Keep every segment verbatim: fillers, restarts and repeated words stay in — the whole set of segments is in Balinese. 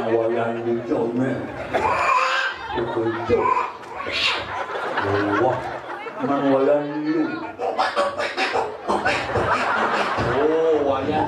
Wayang lucu, men. Lucu. Wah, men wayang lu. Oh, wayang.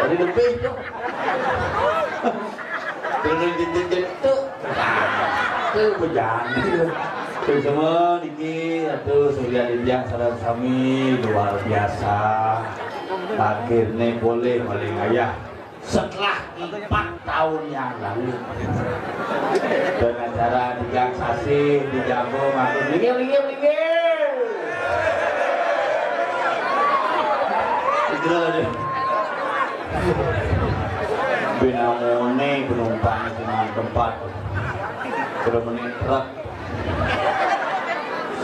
Tadi lebih tu. Turun jentuk-jentuk. Tu bejana. Tu semua niki atu Surya Dindiang sareng sami luar biasa. Akhirnya boleh maling ayah. Setelah empat tahun yang lalu, dengan cara tigang sasih, dijago, makin linggih, linggih, linggih. Segera deh. Binamone penumpang cuma tempat. Sudah menit truk.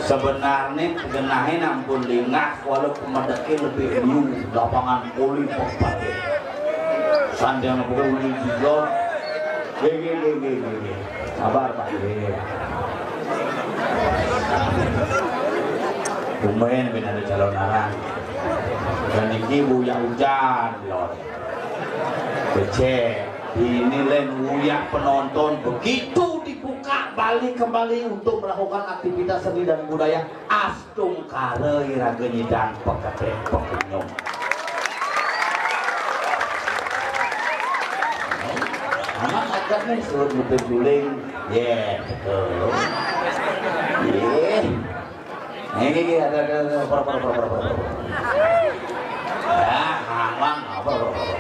Sebenarnya genahin ampun lingah, walau pemedeknya lebih liu, lapangan poli pepade. Sandang pokoknya uli juga. Gege, gege, gege. Sabar, Pak. Gege. Tumben bin ada calon arang. Dan iki buyar hujan, Lord. Becek. Ini lain uyak penonton, begitu dibuka balik kembali untuk melakukan aktivitas seni dan budaya, astungkara iraga nyidang peketek pekunyung. Amat akat nih suruh muter guling. Yeah, betul. Yeah. Nggih, nggih, nggih, ada, ada, ada, apa, apa, apa, apa, apa, apa. Ya, aman, apa, apa, apa, apa.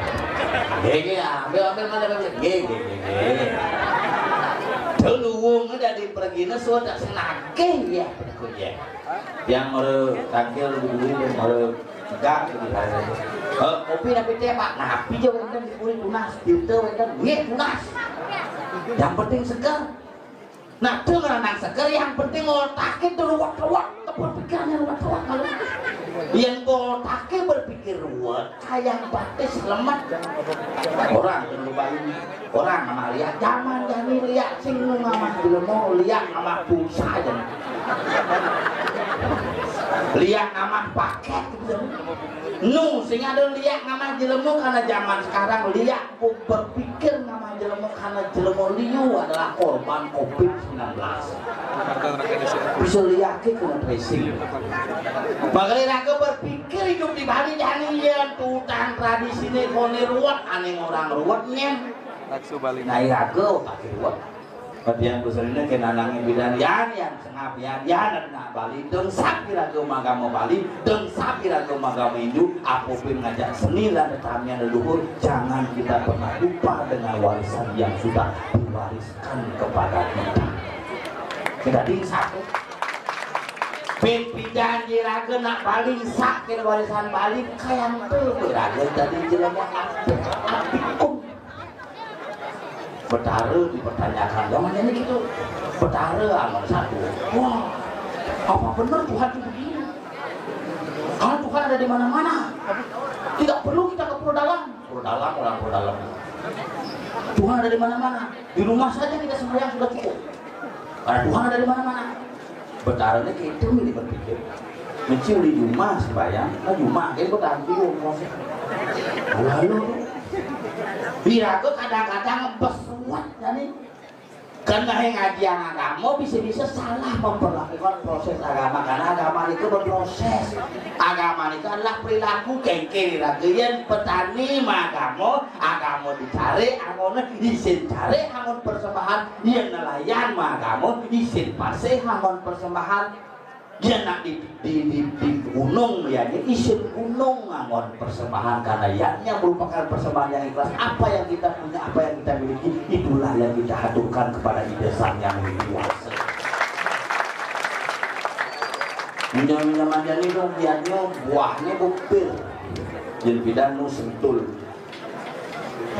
Nggih, nggih, ambil, ambil, ambil, ambil. Nggih, nggih, nggih, nggih. Dulu wong dadi pergine sudah senagih ya, betul ya. Yang mau tangkil di dulu dan mau tegak gitu. Eh, kopi tapi teh, Pak. Napi aja wonten di kulit tunas, filter wonten. Nggih, tunas. Yang penting segar. Nah, denger nang seger, yang penting otaknya tuh ruwet-ruwet, berpikirnya ruwet-ruwet kalau. Yang otaknya berpikir ruwet, kayak batis lemet. Orang yang lupa ini, orang sama lihat zaman jani lihat sing ngamah jelema, lihat ngamah pulsa aja. Lihat ngamah paket gitu. Nu, sing ada lihat ngamah jelema karena zaman sekarang lihat berpikir ngamah jelema. Jelema liu adalah korban covid sembilan belas. Bisa liake kena tracing. Makanya raga berpikir hidup di Bali, jangan iya tutang tradisine kone ruwet, ane orang ruwet nyen. Nah, raga pakai ruwet. Badian kuserine kenanange bidan, yan, yan. Sengap ya, dia anak Bali, dengsap iraga magama Bali, dengsap iraga magama Hindu, apapun ngajak seni lan tetamian leluhur, jangan kita pernah lupa dengan warisan yang sudah diwariskan kepada kita. Kita dengsap. Pipidan iraga nak Bali, sak kira warisan Bali, kayang tu iraga tadi jelema apik, apik kum. Betara dipertanyakan, zaman ini gitu. Betara amun satu. Wah, apa benar Tuhan itu begini? Kalau Tuhan ada di mana-mana, tidak perlu kita ke Pura Dalam. Pura Dalam, orang Pura Dalam. Tuhan ada di mana-mana. Di rumah saja kita sembahyang sudah cukup. Karena Tuhan ada di mana-mana. Betara ni kita ni berpikir. Mesti uli jumah sembahyang, nah jumah kan berganti proses. Lalu tu, biar ke kadang-kadang besuat tadi. Kena yang ngajian agama bisa-bisa salah memperlakukan proses agama, karena agama itu berproses. Agama itu adalah perilaku kengkeng iraga. Yen petani magama, agama dicari, anggone isin cari, angon persembahan. Yen nelayan magama, isin pasih, angon persembahan. Yen nak di, di, di, di gunung, ya, dia isin gunung angon persembahan, karena yang, yang merupakan persembahan yang ikhlas. Apa yang kita punya, apa yang kita miliki, itulah yang kita haturkan kepada Ida Sang Yang Widi Wasa. Minyak-minyak manjani dong, biarnya buahnya buktir. Yen pidan nu sentul.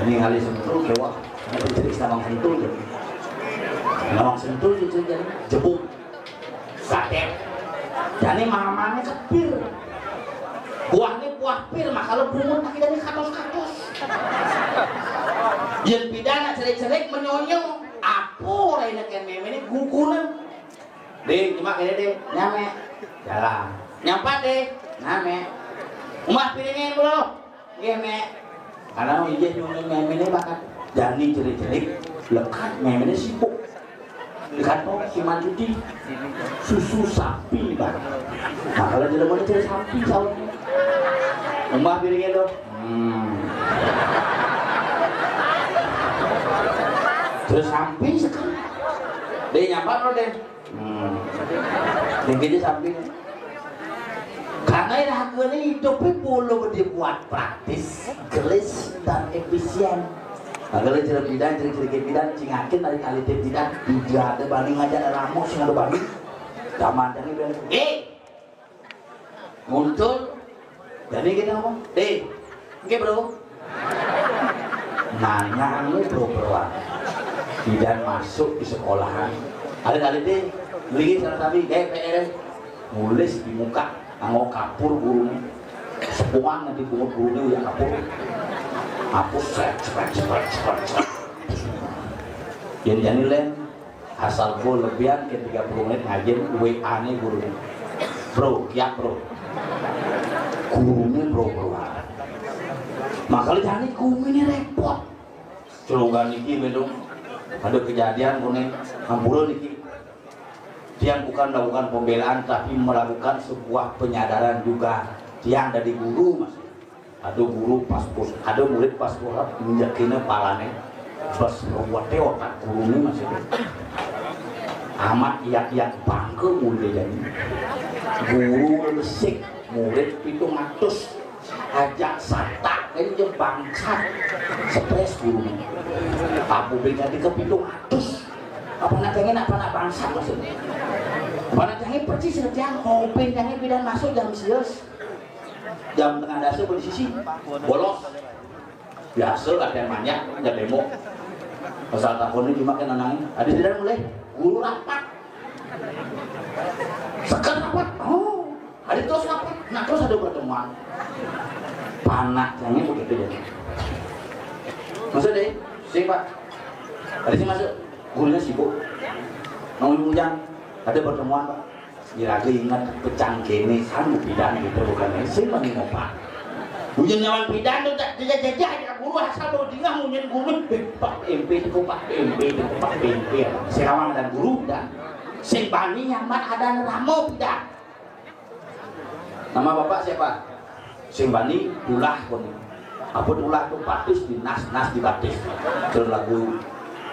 Ini ngalih sentul, kewah. Ini pencerik senamang sentul, ya. Senamang sentul, ya, jadi jebuk. Gatel. Jani mamane kepir. Buahne buah pir, makala bungut lagi dari katos-katos. Yen pidan nak cerik-cerik menyonyo, apo rene ken memene gugunan. Dek, nyemak kene, Dek. Nyame. Jalan. Nyampat, Dek. Name. Umah piringe, Bro. Nggih, Mek. Karena inggih nyunyun memene bakat jani jerik-jerik, lekat memene sibuk. Di kantor si Mancuti, susu sapi, Bang. Nah, kalau jelema ni jerik sapi, saut. Umah piringe tu. Hmm. Jerik sapi sekali. Dia nyampat lo deh. Hmm. Ning kene samping. Karena iraga ni hidup ni perlu dibuat praktis, gelis, dan efisien. Makanya cerita bidan, cerita bidan, cingakin dari kali bidan, tidak ada banding aja, ada ramo, sing ada banding. Zaman ini bilang, eh, muncul. Jadi kita ngomong, "Dek, oke, Bro." Nanya anu, Bro, Bro. Bidan masuk di sekolahan. Ada kali deh, beli salah satu kayak P R, nulis di muka, anggo kapur gurunya. Sepuang nanti bungut gurunya udah kapur. Hapus, seret, seret, seret, seret, seret. Jadi, jadi, Len, asal gua lebihan ke tiga puluh menit ngajen, W A-ne gurune. "Bro, kiak, Bro." Gurune, Bro, Bro. Makanya jani gurune repot. Celogan niki, Bendung. Ada kejadian, gurune. Ampura niki. Tiang bukan melakukan pembelaan, tapi melakukan sebuah penyadaran juga. Tiang dari guru, Mas. Ada guru pas pus, ada murid pas pus, nyekinnya palane, bes ruwete otak gurune masih. Amat iak-iak bangke murid jadi. Guru resik, murid pitung atus, ajak satak, ini dia bangsat. Stres guru. Aku beri jadi ke pitung atus. Apa nak jangan apa nak bangsat maksudnya? Apa nak jangan persis saja, mau pengen jangan bidan masuk jam sius. Jam tengah dasa pun di sisi bolos. Biasa latihan manjak, jam demo. Pasal takon ini cuma kena nangis. Ada tidak mulai? Guru rapat. Sekat rapat. Oh, ada terus rapat. Nah, terus ada pertemuan. Panak, yang begitu ya. Maksud deh, sih, Pak. Ada sih masuk. Gurunya sibuk. Mau ujang, ada pertemuan, Pak. Iraga inget pecang kene, sanggup bidan gitu, bukan sing mani ngopak. Ujian nyaman pidan tu tak jajah-jajah ya guru asal tu dingah munyin guru. Eh, Pak P M P tu, Pak P M P tu, Pak P M P. Serawang dan guru dan sing bani nyaman ada ramo pidan. Nama bapak siapa? Sing bani tulah pun. Apa tulah tu batis di nas, nas di batis. Terus lagu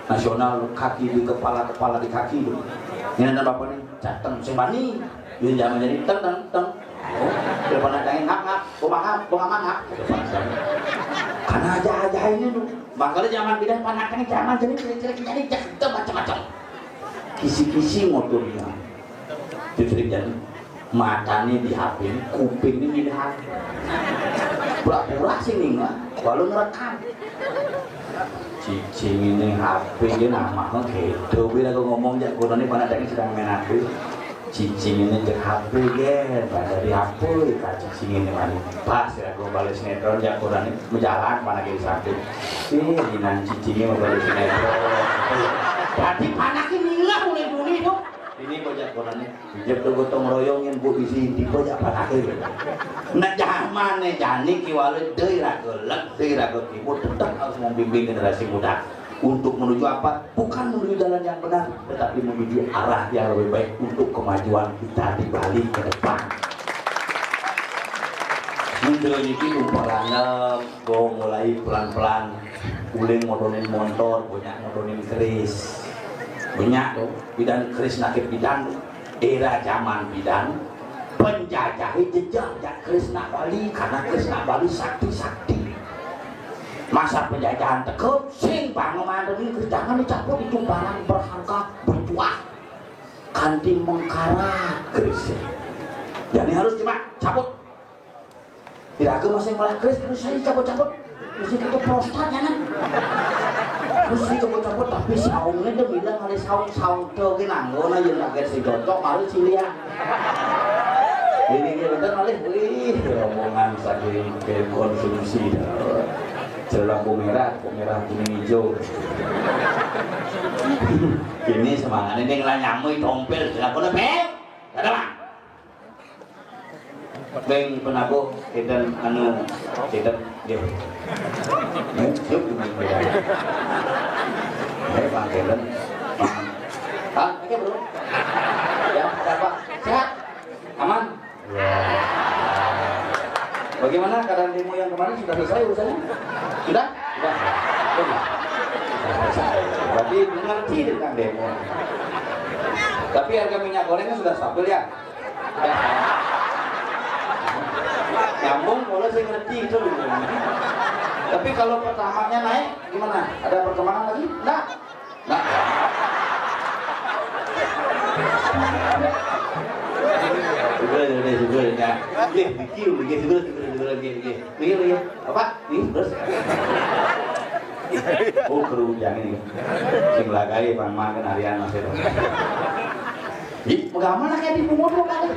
nasional kaki di kepala, kepala di kaki tu. Ini nama bapak ni, Jateng sing bani. Ini zaman jadi teng teng teng. Oh, dia pernah tanya ngap ngap, gua mangap, gua mangap. Karena aja-aja ini tu. Makanya zaman pindah panaknya zaman jadi cerita-cerita jadi macam-macam. Kisi-kisi motornya. Itu cerita. Matane di H P, kupinge milih aku. Pura-pura sing ninggal, walau ngerekam. Cicing ini H P dia nama gitu. Bila aku ngomong jak gunane panak sedang main H P. Cicing ini cek H P dia, pada di H P, cicing ini mari. Pas ya aku balik sinetron jak gunane menjalan panak di samping. Ih, dinan cicingnya mau balik sinetron. Berarti panak ini lah mulai dulu itu. Ini bocah konane, ijab tu gotong royong yang buat isi tipe jak pakai. Nah, zaman ni jani kiwala deui raga leg, deui raga keyboard tetap harus membimbing generasi muda untuk menuju apa? Bukan menuju jalan yang benar, tetapi menuju arah yang lebih baik untuk kemajuan kita di Bali ke depan. Muda niki umpamane go mulai pelan-pelan, uling modonin montor, banyak modonin keris. Banyak tu, bidan keris nakit bidan tu. Era zaman bidan, penjajahi jejak jak keris nak Bali, karena keris nak Bali sakti-sakti. Masa penjajahan tekep, sing bangun ini keris jangan dicabut, itu barang berharga, bertuah. Kanti mengkarat keris. Jadi harus cuma cabut. Tidak ke masih malah keris, terus saya cabut-cabut. Terus itu prostat ya kan. Terus saya cabut-cabut, tapi saungnya dia bilang ada saung, saung tuh gini nanggo, nah yang kaget si cocok, baru si lihat. Ini dia bener malih, wih, rombongan saking ke konsumsi. Celana lampu merah, lampu merah kuning hijau. Ini semangatnya dia ngelah nyamui tompel, kenapa nih, Beb? Ada, Bang? Beng penabuh, kita anu, kita, ya. Eh, yuk, yuk, yuk. Eh, Bang Kelen. Ah, oke, Bro. Ya, ada apa? Sehat? Aman? Ya. Bagaimana keadaan demo yang kemarin, sudah selesai urusannya? Sudah? Sudah. Sudah. Sudah selesai. Berarti mengerti tentang demo. Tapi harga minyak gorengnya sudah stabil ya? Sudah. Nyambung, kalau saya ngerti itu. Tapi kalau pertamanya naik, gimana? Ada perkembangan lagi? Enggak? Nah. Sudah, sudah, sudah, ya. Oke, thank you. Oke, sudah, sudah, sudah, oke, oke. Oke, oke. Apa? Nih, terus. Oh, keru jangan ini. Sing lagai Bang Makan harian masih. Ih, megamal lah kayak di bungut lo kan.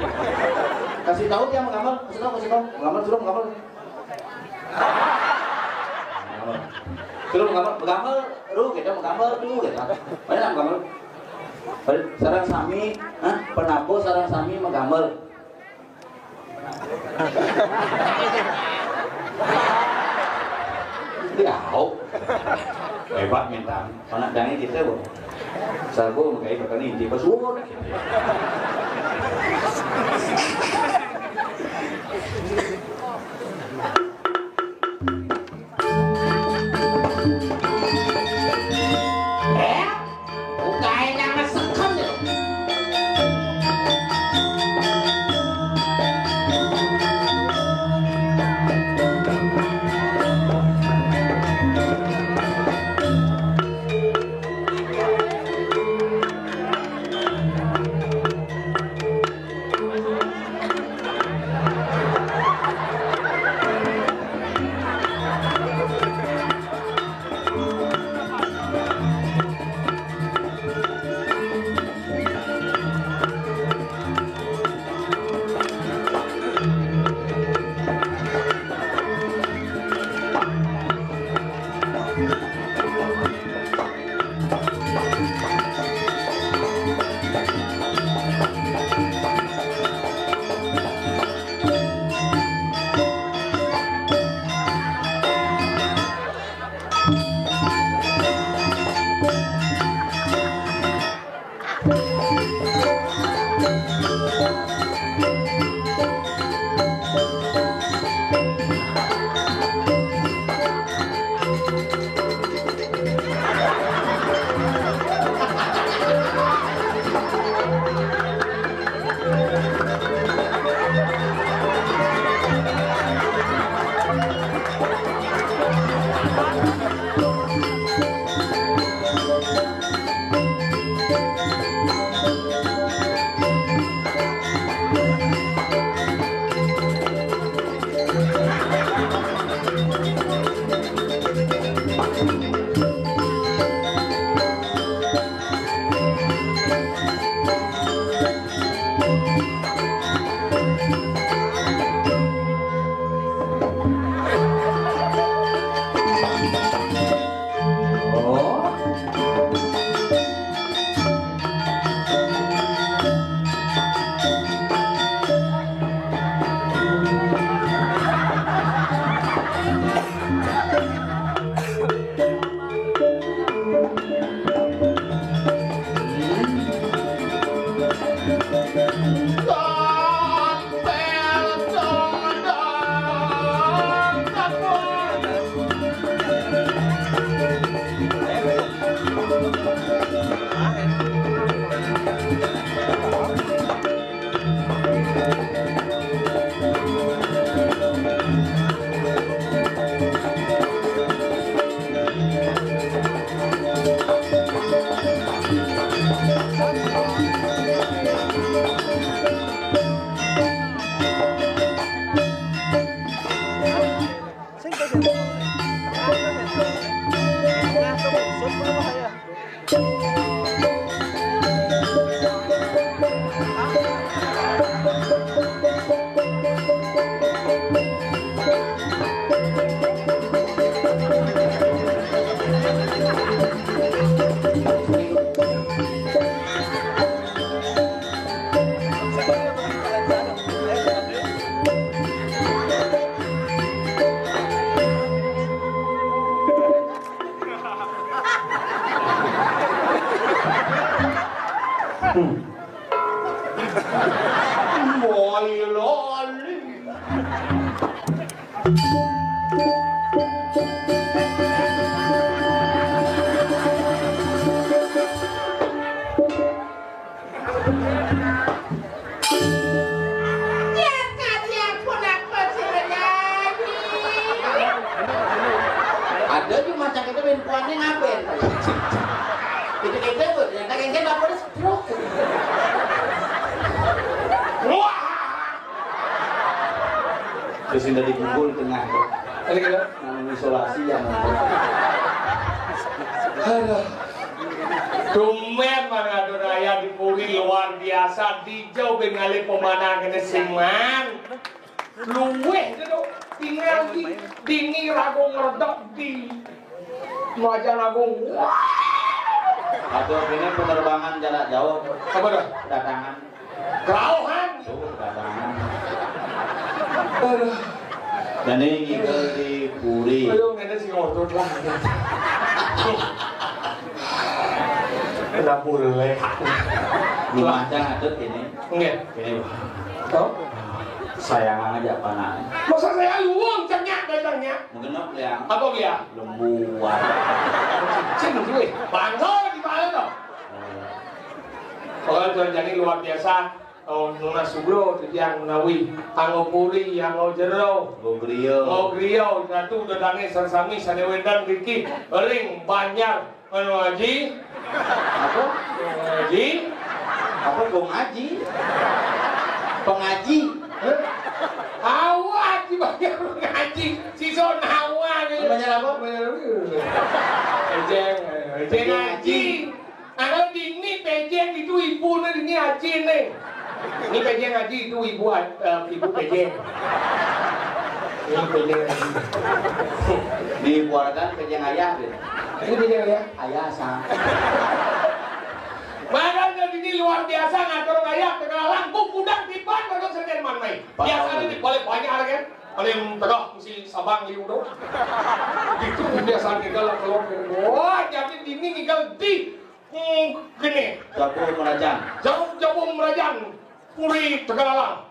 Kasih tahu dia megamal, kasih tahu, kasih tahu. Megamal suruh megamal. Suruh menggambar, menggambar, ru, kita menggambar, ru, kita. Mana nak menggambar? Sarang sami, hah? Penabuh sarang sami menggambar. Ya, oh. Hebat minta. Anak dangi kita, Bu. Sarbo mengkai petani di Pasuwun. Boy lali. Ada juga macam itu, ben puannya ngapain? Itu kita tuh, ternyata kengken apa, ada stroke. Wah! Terus indah dipukul di tengah. Ada gitu? Nah, isolasi yang. Aduh. Tumben Mangado Raya di Puri luar biasa, dijauh ben ngalih pemandangan sing man. Luweh itu tuh, tinggal di dini ragung ngerdek di Majan Agung. Wah. Atau ini penerbangan jarak jauh. Apa dah? Kedatangan. Kerauhan. Tuh, kedatangan. Aduh. Dan ini ngigel di Puri. Aduh, ngene sih ngotot lah. Kena bule. Rumahnya ada ini. Nggih. Ini, Pak. Tahu? Sayang aja, Pak, nak. Masa saya luwung cenyak datangnya? Mungkin apa ya? Apa ya? Lembuan. Cing, cuy. Bangga di mana tuh? Pokoknya Tuan Jani luar biasa. Oh, nunas sugro titiang menawi anggo puri, anggo jero. Anggo griya. Anggo griya, ratu dedane sami sane wenten riki ring Banjar Menu Aji. Apa? Aji. Apa, Gong Aji? Pengaji. Hah? Awa Aji Banjar Pengaji. Sisa nawa ni. Banjar apa? Banjar apa? Ejeng. Ejeng Aji. Nah, kalau di ini pejeng itu ibu nih, ini aji nih. Ini pejeng aji, itu ibu, eh, ibu pejeng. Ini pejeng aji. Di keluarga pejeng ayah gitu. Ini pejeng ayah. Ayah sang. Bahkan kalau ini luar biasa ngatur kayak tegalang, kok kudang tiban kalau sering main. Biasanya ini boleh banyak kan? Paling tegak mesti Sabang liu tu. Itu biasa tinggal lah keluar. Wah, jadi dini tinggal di, hmm, kene. Jabu Merajan. Jauh Jabu Merajan. Puri Tegalalang.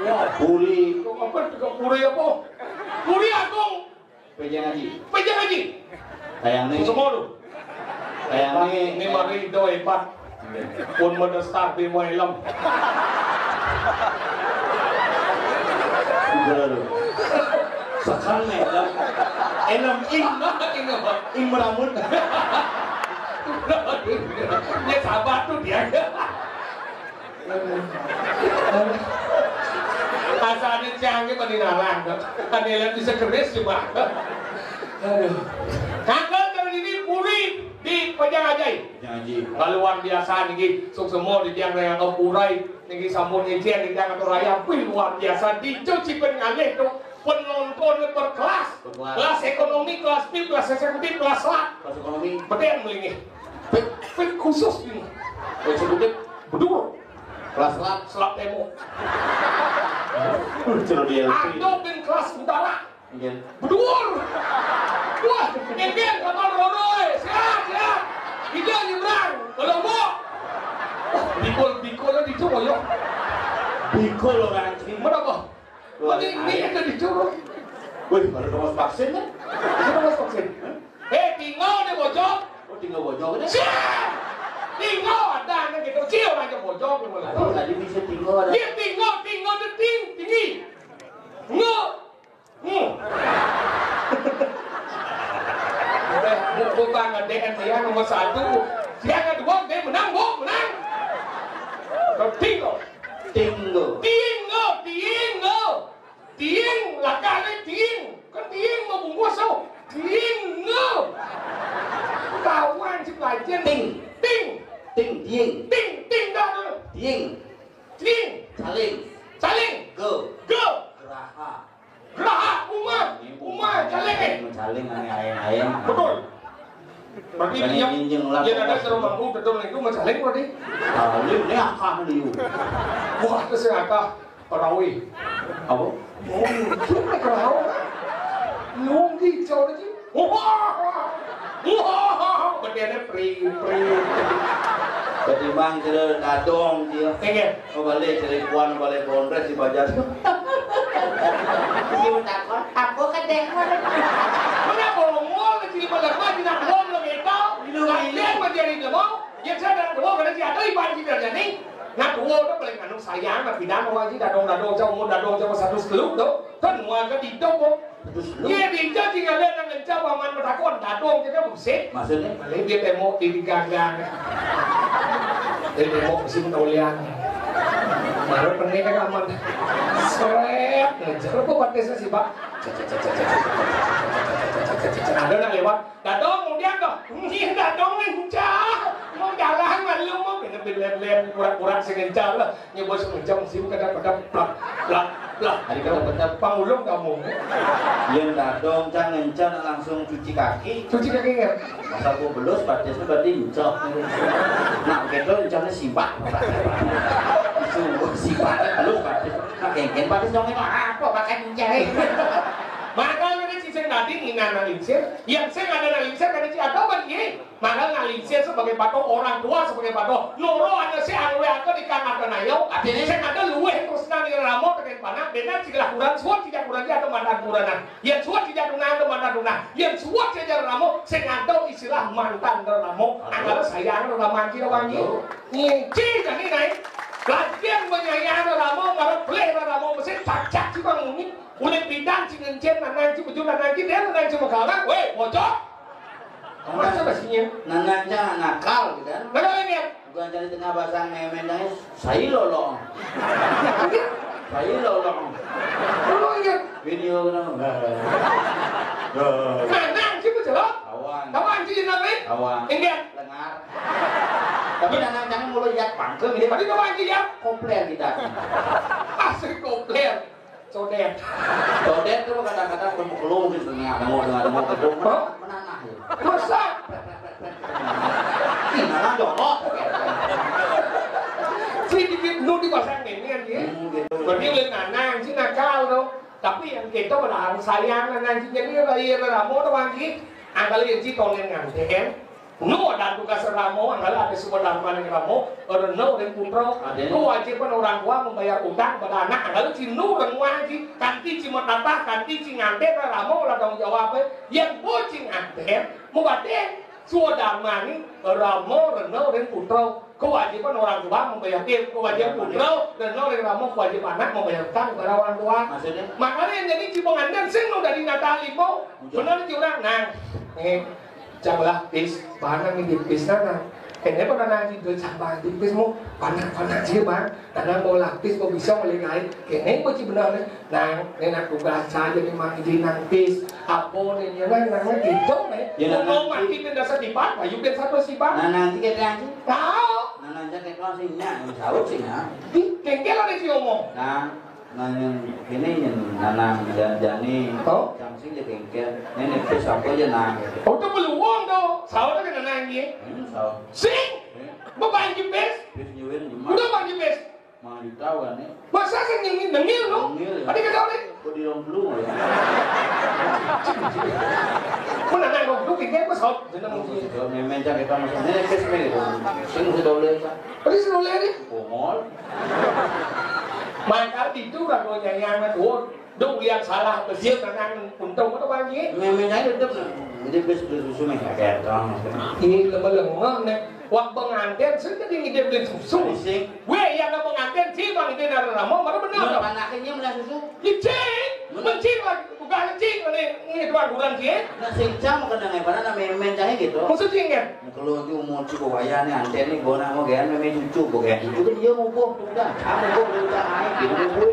Wah, Puri. Apa Tegak Puri apa? Puri Agung. Pejang Haji. Pejang Haji. Tayang ni. Semua tu. Tayang ni. Ni mari do hebat. Pun mendestar di Muay Lem. Udah lu. Sekarang Muay Lem. Enam ing. Ing apa? Ing merambut. Dia sabar tu dia. Aduh. Aduh. Asa ada cang ke bani nalang tu. Ada yang bisa keris cuma. Aduh. Kangkal terus ini puri di Pejang Ajai. Janji. Luar biasa niki, suk semua di tiang yang kau purai niki, sambung ejen di tiang atau raya, wih, luar biasa. Di cuci pengalih tu, penonton berkelas. Berkelas. Kelas ekonomi, kelas vip, kelas eksekutif, kelas lak. Kelas ekonomi. Betul ini. Vip, vip khusus ini. Eksekutif. Betul. Kelas lak. Selak temo. Lucu dia. Atau bin kelas utara. Iya. Beduur. Wah, nengken kapal roroi. Siap, siap. Kita nyebrang. Kalau mau. Bikul, bikul lah itu, boyo. Bikul orang sini. Mana apa? Wah, mending ini ada di Juru. Wih, baru mau vaksin kan? Kita mau vaksin. Eh, tinggal di Bojong. Oh, tinggal Bojong kan? Siap. Tinggal ada anak gitu. Cium aja Bojong. Tadi bisa tinggal ada. Dia tinggal, tinggal di ting, tinggi. Nggak. Hmm. Udah, bu-, bukan D N ya nomor satu. Yang kedua, dia menang, bu, menang. Tinggal. Tinggal. Tinggal, tinggal. Tiing, lah kali tiing. Kan tiing mau bungkus tuh. Tiing, no. Kawan si pelajar. Ting. Ting. Ting, tiing. Ting, ting dah dulu. Tiing. Tiing. Saling. Saling. Go. Go. Geraha. Geraha, umah. Umah, caling, eh. Saling, aneh, ayang-ayang. Betul. Berarti dia, dia ada seru mampu, betul itu, macaling berarti. Tahu, ini apa, liu? Wah, itu sih apa? Perawi. Apa? Oh, itu naik perahu. Nunggi, cowok itu. Wah, wah, wah. Berarti ada pri, pri. Berarti mang kira dadong dia. Enggak. Mau balik cari puan, balik bondres di bajar. Dia takut, aku kedek mana? Mana bongol, kecil pada gua, tidak bongol, gitu. Latihan menjadi demau. Ya, saya dah tua, kada siapa iban kita jadi. Nah, tua tu paling anu sayang, nah, pindah mau ngaji, dadong-dadong, cak umur dadong, cak satu seteluk tu. Kan mua ke tidur tu. Satu seteluk? Iya, di Ica tinggal dia nang kencang, paman bertakon, dadong, cak musik. Maksudnya? Paling dia tembok di gagang. Dia tembok mesin tolian. Baru pening kan aman. Seret, ngejar apa batisnya sih, Pak? Ada nak lewat. Dadong, kemudian tu. Iya, dadong ngencang. Mau jalan malu, mau kena belet-belet, pura-pura si ngencang lah. Nyebut si ngencang, si kadang-kadang plak, plak, plak. Hari kadang-kadang pangulung kamu. Yang dadong, cang ngencang langsung cuci kaki. Cuci kaki, ya? Masa gua belus, batisnya berarti encok. Nah, gitu, encoknya sibak. Sungguh sibak, belus batis. Nah, kengken batis dong, emang apa pakai mencari? Maka ini si sing tadi nginan nang lingsir, yang sing ada nang lingsir, kada si ada, kan, iya. Maka nang lingsir sebagai patuh, orang tua sebagai patuh. Noro ada si anu aku di kamar tenayo, artinya sing ada luweh terus nang ramo dengan panah, benar si kelakuran, suat tidak kurang dia atau mantan kuranan. Yang suat tidak tunang tu mantan tunang. Yang suat saja ramo, sing ada istilah mantan ramo. Angkara sayang ramo manci ramo manci. Ngici jadi naik. Latihan menyayang ramo, marah pelih ramo, mesti cacak si bang muni. Boleh bidang si ngencen, nanang si bujur, nanang si dia, nanang si mengkalang. Weh, bocok. Masa basinya? Nanang si nakal, gitu kan? Nakal ini ya? Bukan cari tengah basang memen, saya lolong. Saya lolong. Lolong ya? Video kena. Nanang si bujur. Kawan. Kawan si nang, eh? Kawan. Enggak. Lengar. Tapi nanang jangan mulu lihat bangke ini. Tapi kawan si ya? Kompler kita. Asli kompler. Codet. Codet tu kadang-kadang berpekelung di tengah, tengok, tengok, tengok gedung. Hah? Menanah ya. Masa? Ih, nanang jorok. Si dikit nu dipasang ini kan, ya? Hmm, gitu. Berarti oleh nanang, si nakal tu. Tapi yang kita padahal sayang nang ngaji jadi ya, bayar ramo tuh ngaji. Angkal ya ji tonen nganten. Nu ada tugas ramo, angkal ada suku darman yang ramo, orang nu orang putra. Ada. Kewajiban orang tua membayar utang pada anak, angkal ci nu orang ngaji, kanti ci metatah, kanti ci nganten ramo lah tanggung jawab. Yang bocing nganten, mau batin, suku darman ni, ramo, reno, orang putra. Kewajiban orang tua membayar, eh, kewajiban putra dan orang ramo, kewajiban anak membayar utang kepada orang tua. Maksudnya? Makanya yang jadi ci pengantin sing udah di Natal ibu. Bener ci orang, nah, eh, cak belah pis, bahan yang di pis, nah, nah. Kene pernah ngaji dua cak bahan di pis, mau panak-panak sih, bang. Karena mau lapis, mau bisa, mau lain. Kene mau ci bener, nah. Nang, nang tugas saja ni mang di nang pis. Apa ni, ya, nang, nang, gitu, ni. Ya, nang, mau nang mati pis. Pindah sedipan, ayo pis satu sipan. Nah, nanti kita aja. Tahu. Nah, nanti kita sih, nah, yang tahu sih, nah. Di, kengkel ada si omong. Nah, nah, yang ini, yang nanang, dan jani. Oh? Yang sih dia kengkel. Ini, ini pis apa aja, nah. Oh, itu peluang tuh. Sahur kan nanang dia. Hmm, sahur. Sing. Hmm. Bebanji pis. Pis nyuwin, gimana? Udah banji pis. Mang ditawan, ya. Masa sih nengil, nengil, no? Nengil, ya. Ada kata apa? Kok di dalam belum, ya? Mana nang dulu kita pesawat, jeneng mesti. Kalau memang cak kita masuk, ini kes me gitu. Sing sudah boleh, Pak. Tadi sudah boleh, nih. Bongol. Maka itu ragonya yang amat, wah. Dong, lihat salah, bersih, tenang, untung atau bagi? Memang saya tetap, nah. Jadi, bes beli susu, nih, kayak terang, gitu. Ini lemah-lemah, nih. Wah, pengantin, saya jadi ngide beli susu. Sing. Gue yang nggak pengantin, sih, bang, ide dari ramo, mana benar, dong? Panakinnya mulai susu. Ya, cing. Bener. Mencing lagi, bukan cing, ini, ini dua bulan, cing. Nah, sing cam, kena ngeparan, nah, memang cahaya gitu. Maksud cing, kan? Kalau itu umur cukup wayah, nih, anten, nih, gua nak mau gaya, memang cucu, gua gaya cucu, kan dia mau boh, tuh, dah. Aku boh, udah, ayo, gitu, mau boh.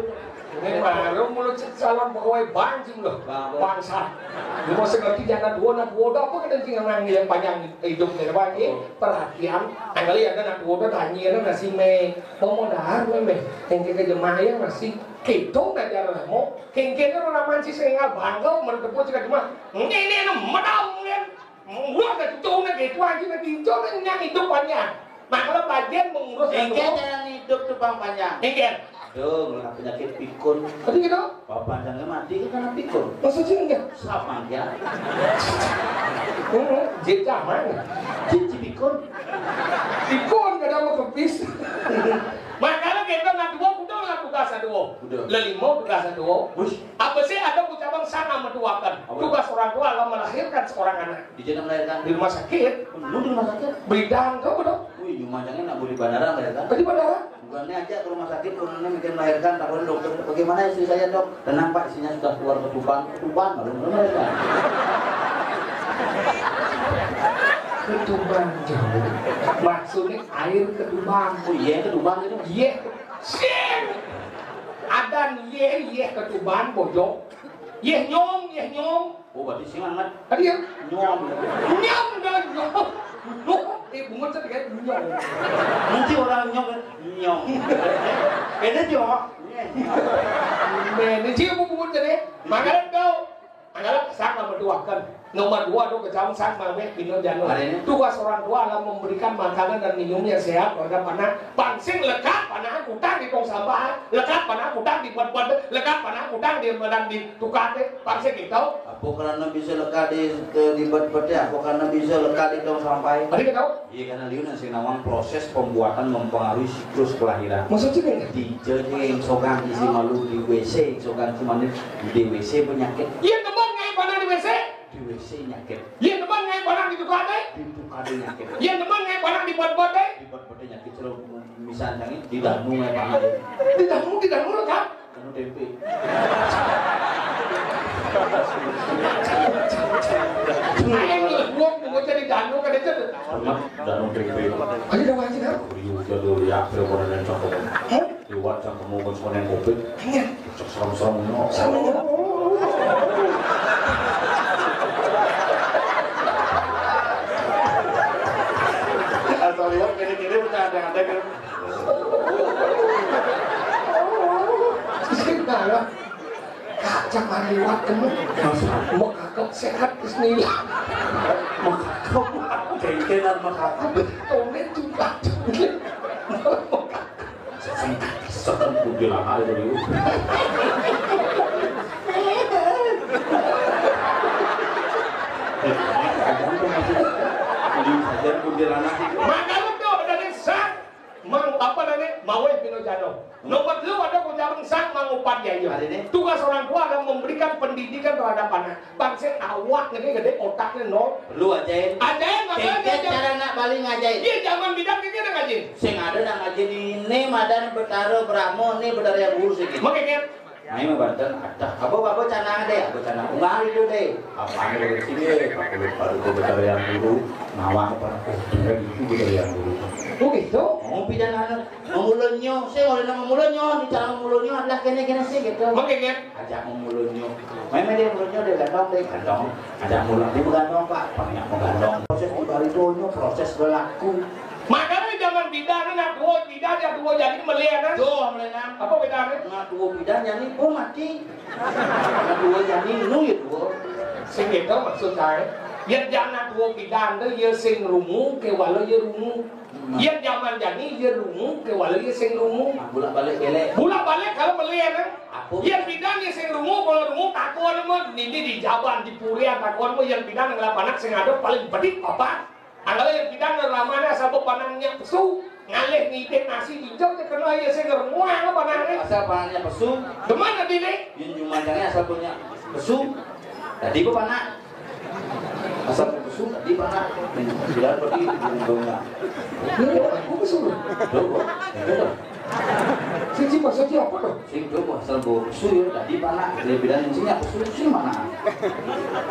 Ini baru mulut calon pegawai banjing loh. Bangsa. Lu mau ngerti jangan dua, anak dua, apa kena tinggal nang yang panjang hidup dari pagi. Oh. Perhatian, kali ada anak dua, tanya, ada nasi me. Mau modal me. Yang kita jemaah yang masih kita ngajar mau. Kengkeng orang masih sehingga bangga, menurut jika cuma ini, ini, ini, menang, kan. Murah dah cucu nak gitu aja nak gitu nak nyang hidup panjang. Nah, kalau bagian mengurus. Engke itu jalan hidup tuh, Bang, panjang. Engke. Aduh, ngena penyakit pikun. Tadi gitu? Bapak panjangnya mati kan karena pikun. Maksudnya enggak? Sama ya. Hmm, jadi zaman. Jadi pikun. Pikun kada mau kepis. Makanya kita nak dua, udah lah tugas dua. Udah. Lelimo tugas dua. Wis. Apa sih ada ucapan sana menduakan? Apa? Tugas orang tua adalah melahirkan seorang anak. Di mana melahirkan? Di rumah sakit. Lu di rumah sakit? Berita kau dong. Wih, cuma jangan nak boleh bandara melahirkan. Tadi bandara? Bukannya aja ke rumah sakit, bukannya mikir melahirkan, takutnya dokter. Bagaimana istri saya, Dok? Tenang, Pak, istrinya sudah keluar ke Tuban. Ke Tuban, belum, belum melahirkan. Ke Tuban jauh. Maksudnya air ke Tuban. Oh iya, ke Tuban itu. Iya. Sing. Adan iya, iya ke Tuban, bojong. Iya nyong, iya nyong. Oh, berarti sing amat. Tadi ya? Nyom. Nyom dah, nyom. Nyom. Eh, bungut tadi kan nyom. Nanti orang nyom, nyom. Ini dia. Men, ini dia bungut tadi. Makanan kau. Adalah sang nomor dua kan. Nomor dua tu kecam sang mame pino jano. Ada ini? Tugas orang tua adalah memberikan makanan dan minum yang sehat terhadap anak. Pangsing lekat panah utang di tong sampah, lekat panah utang di buat-buat, lekat panah utang di badan di tukang deh. Pangsing gitu. Apa karena bisa lekat di, di buat-buat ya? Apa karena bisa lekat di tong sampah? Tadi kita tahu? Iya, karena liu nang sing nawang proses pembuatan mempengaruhi siklus kelahiran. Maksudnya kayak gitu? Di jadi yang sogang isi malu di W C, sogang cuma di W C penyakit. Iya, teman ngai panah di W C. Di W C nyakit. Iya, teman ngai panah di tukang deh. Di tukang deh nyakit. Iya, teman ngai panah di buat-buat deh. Di buat-buat deh nyakit. Terus misalnya di danu ngai panah. Di danu, di danu lekat. Danu tempe. Ayo, gua mau jadi danu kan itu. Danu tempe. Ayo dong, ayo dong. Riu jadul ya, akhirnya pada nang cakep. Hah? Liwat cakep mau konsonan kopi. Iya. Cek serem-serem no. Serem no. Asal lihat kiri-kiri punya ada-ada kan. Sing kalah. Kacang liwat kamu. Mau kakak sehat, bismillah. Mau kakak. Kengkenan mau kakak. Tomen tuh, Pak. Sekarang kudu lah ada dulu. Mangkana tu ada ni sang mang apa namanya? Maweh pinoh jano. Nomor telu ada ucapan sang mangupat yaya. Tugas orang tua adalah memberikan pendidikan terhadap anak. Bangsa awak negeri gede otaknya nol. Lu ajain. Ajain makanya Kengken dia cara nak balik ngajain. Dia zaman bidan kagak ada ngajain. Sing ada nak ngajain ini madan Betara Brahmo, ini Betara yang guru sih. Makanya Nah, ini banten ada. Apa apa canang deh, apa canang unggal itu deh. Apa anu dari sini? Aku lupa itu Betara yang guru. Nawang apa? Oh, bener itu Betara yang guru. Oh gitu. Oh, bidan anu. Memulunyo, saya oleh nama mulunyo, di cara memulunyo adalah kene-kene sih gitu. Makanya ajak memulunyo. Memang dia mulunyo dia gandong, dia gandong. Ajak mulun dia gandong, Pak. Banyak menggandong. Proses di baritonyo, proses berlaku. Makanya zaman bidan ni nak duo bidan, nak duo jadi melihat kan? Duo melihat. Apa bidan ni? Nak duo bidan jadi pun mati. Nak duo jadi nu ya duo. Sing gitu maksud saya. Ya jangan duo bidan tu ya sing rungu ke walau ya rungu. Ya zaman jani ya rungu ke walau ya sing rungu. Bulak balik belek. Bulak balik kalau melihat kan? Apa? Ya bidan ya sing rungu, kalau rungu takut mah. Ini di Jaban, di Purian takut mah, ya bidan ngelap anak sing ada paling bedik apa? Angkala yang bidan ramane asal bepanang nyak pesu, ngalih ngidih nasi ijo, dia kena ya sing ngerenguang apa nane. Asal panaknya pesu. Demen tadi ni. Yen jumandange asal punya pesu. Tadi apa panak? Asal pesu tadi panak. Bilang pergi ujungnya. Ini aku pesu. Tuh, tuh. Sing sing maksudnya apa tuh? Sing do kok asal bawa pesu ya, tadi panak dia bilang sing apa pesu sing mana?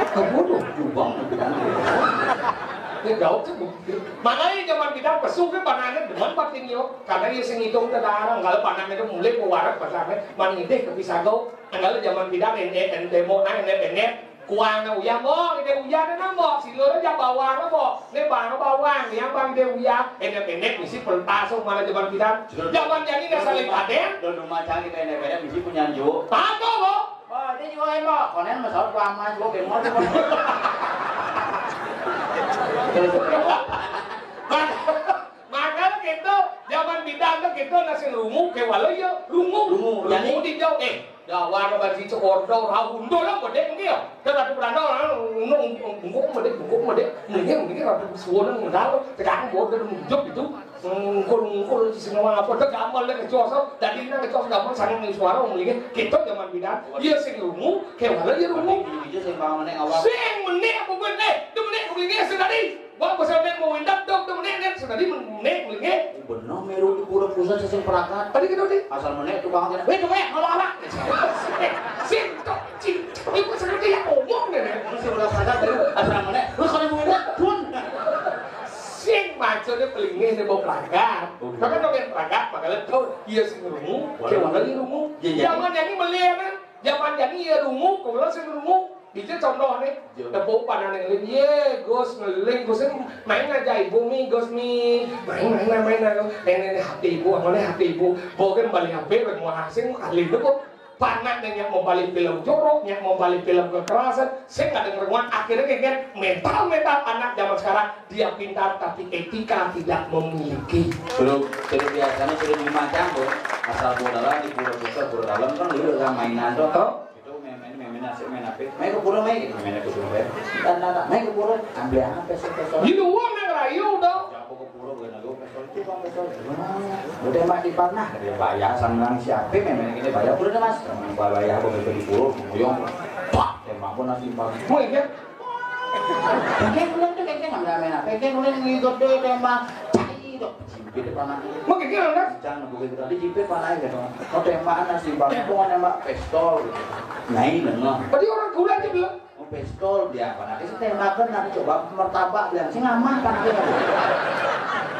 Apa tuh? Jubang bilang. Ya jauh tuh. Makanya zaman kita pesu ke panaknya demen patin yo, karena ya sing hitung ke darang, kalau panaknya itu mulai ke warak pasarnya, man ngidih ke Pisagau, kalau zaman kita ente ente mau nang ente ente Kuang na uyah, Mbok, ide uyah na, Mbok. Silur aja bawang, Mbok. Ni bang bawang, yang bang ide uyah. Pendek-pendek misi pentas, so, malah zaman kita. Zaman jadi dah saling paden. Dulu macam kita pendek-pendek misi punya anjuk. Tahu, Mbok? Oh, dia juga, Mbok. Konen masalah paman, Mbok, bengong, Mbok. Terus, Mbok. Makanya gitu, zaman bidan tuh gitu, nasi rungu, kewala ya, rungu. Rungu, rungu jadi di jauh, eh. Dawar bagi seordo, rau undo lah, bedek nggih ya. Kan ratu beranda, orang undung, undung, bedek, undung, bedek. Mendingan, mendingan ratu suwon modal, tekan bodo mujuk itu. Ngungkul-ngungkul sing ngomong apa, tek gamal nek ngecos, dadi nang ngecos gamal sange ning suara mendingan kita zaman bidan. Iya sing rungu, kewala ya rungu. Berarti ini sing mau menek awak. Sing menek apa gue, eh, dia menek gue ini sing tadi. Wah, pasal nek mau windak dong, tuh nek, nek, sedadi nek, nek. Bener, meru di pura pusat sing perakat. Tadi gitu, Dik. Asal menek tukang kena, "Weh, tuh, weh, ngomong apa?" Sing, tok, cing, ibu seperti yang ngomong, nek, nek. Terus yang udah sadar, tuh, asal menek, "Lu kalau mau windak, pun." Sing, maksudnya pelingin, dia bawa perakat. Oke. Tapi dong yang perakat, makanya tuh, iya sing rungu, kayak mana nih rungu? Iya, iya. Zaman yang ini melihat, kan? Zaman yang ini ya rungu, kalau sing rungu. Iki contohne, tepuk panane ngeling, ye, Gus, ngeling, Gus, main aja ibu mi, Gus mi, main, main, main, main, main, ini H P ibu, apa nih H P ibu, bawa kan balik H P, mau asing, ahli itu kok. Panak nih yang mau balik film jorok, yang mau balik film kekerasan, saya nggak denger, akhirnya kayak mental, mental anak zaman sekarang, dia pintar tapi etika tidak memiliki. Suruh, suruh biasanya suruh lima campur, asal bodalan di pura pusat, pura dalam kan lu udah mainan tuh. Itu main, main, main, main asik, main apa? Main ke pura, main. Main ke pura, main. Dan anak main ke pura, ambil apa sih, pesol? Di luar nang rayu dong. Jago ke pura, bukan aku, pesol. Itu bang, pesol. Udah mak di panah, dia bayar sama nang siapa, main, main ini bayar, pura deh, Mas. Bayar, bayar, aku ke di pura, muyong. Pak, tembak pun nasi bang. Mau ingat? Kengkeng ulen tuh, kengkeng ngambil main apa? Kengkeng ulen ngikut deh, tembak. Cai dong. Jimpit panah. Mau kengkeng ulen? Jangan bukan kita di jimpit panah gitu. Mau tembakan nasi bang, mau nembak pistol gitu. Nah, ini nengah. Tadi orang gula aja bilang. Mau pistol dia apa? Nanti saya tembakan, nanti coba martabak bilang, "Sing amah panah."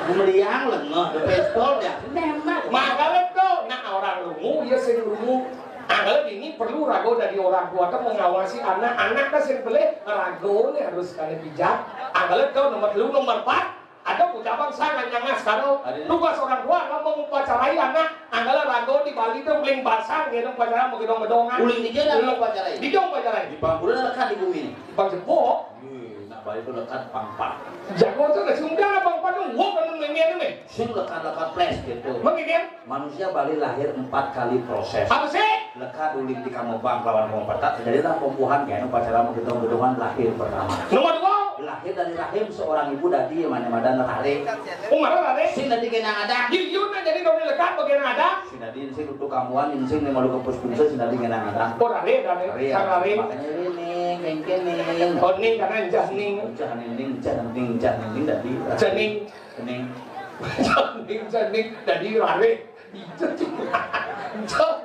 Meliang lengah, ada pistol dia. Nembak. Makanya tuh, nah orang rungu, ya sing rungu. Angel ini perlu rago dari orang tua tuh mengawasi anak. Anak kan sing pelih, rago nih harus kalian bijak. Angel tuh nomor telu, nomor empat. Ada ucapan sangat nyangas karo. Ada. Tugas orang tua adalah mengupacarai anak. Angkala rago di Bali tuh uling basang, gitu, upacara mau gedong-gedongan. Uling di dia upacarai. Di dia upacarai. Di Bangkulan lekat di bumi. Bang Jepok. Ih, nak Bali tuh lekat pangpak. Jago tuh nasi muda lah pangpak tuh, wah, kan ngene nih. Sing lekat-lekat ples gitu. Emang gitu ya? Manusia Bali lahir empat kali proses. Apa sih? Lekat uling di kamobang lawan kamobang petak, terjadilah pembuahan, kayak upacara mau gedong-gedongan lahir pertama. Nomor dua. Lahir dari rahim seorang ibu dadi mane madan rare. Umar rare. Sing dadi genang ada. Yuyun jadi doni lekat bagian ada. Sing dadi sing untuk kambuan sing malu kepus pulsa sing dadi genang ada. Oh, rare, rare. Rare. Rare. Makanya ini, kengkening. Oh, ning karena jah ning. Jah ning, jah ning, jah ning dadi. Jah ning. Ning. Jah ning, jah ning dadi rare. Jah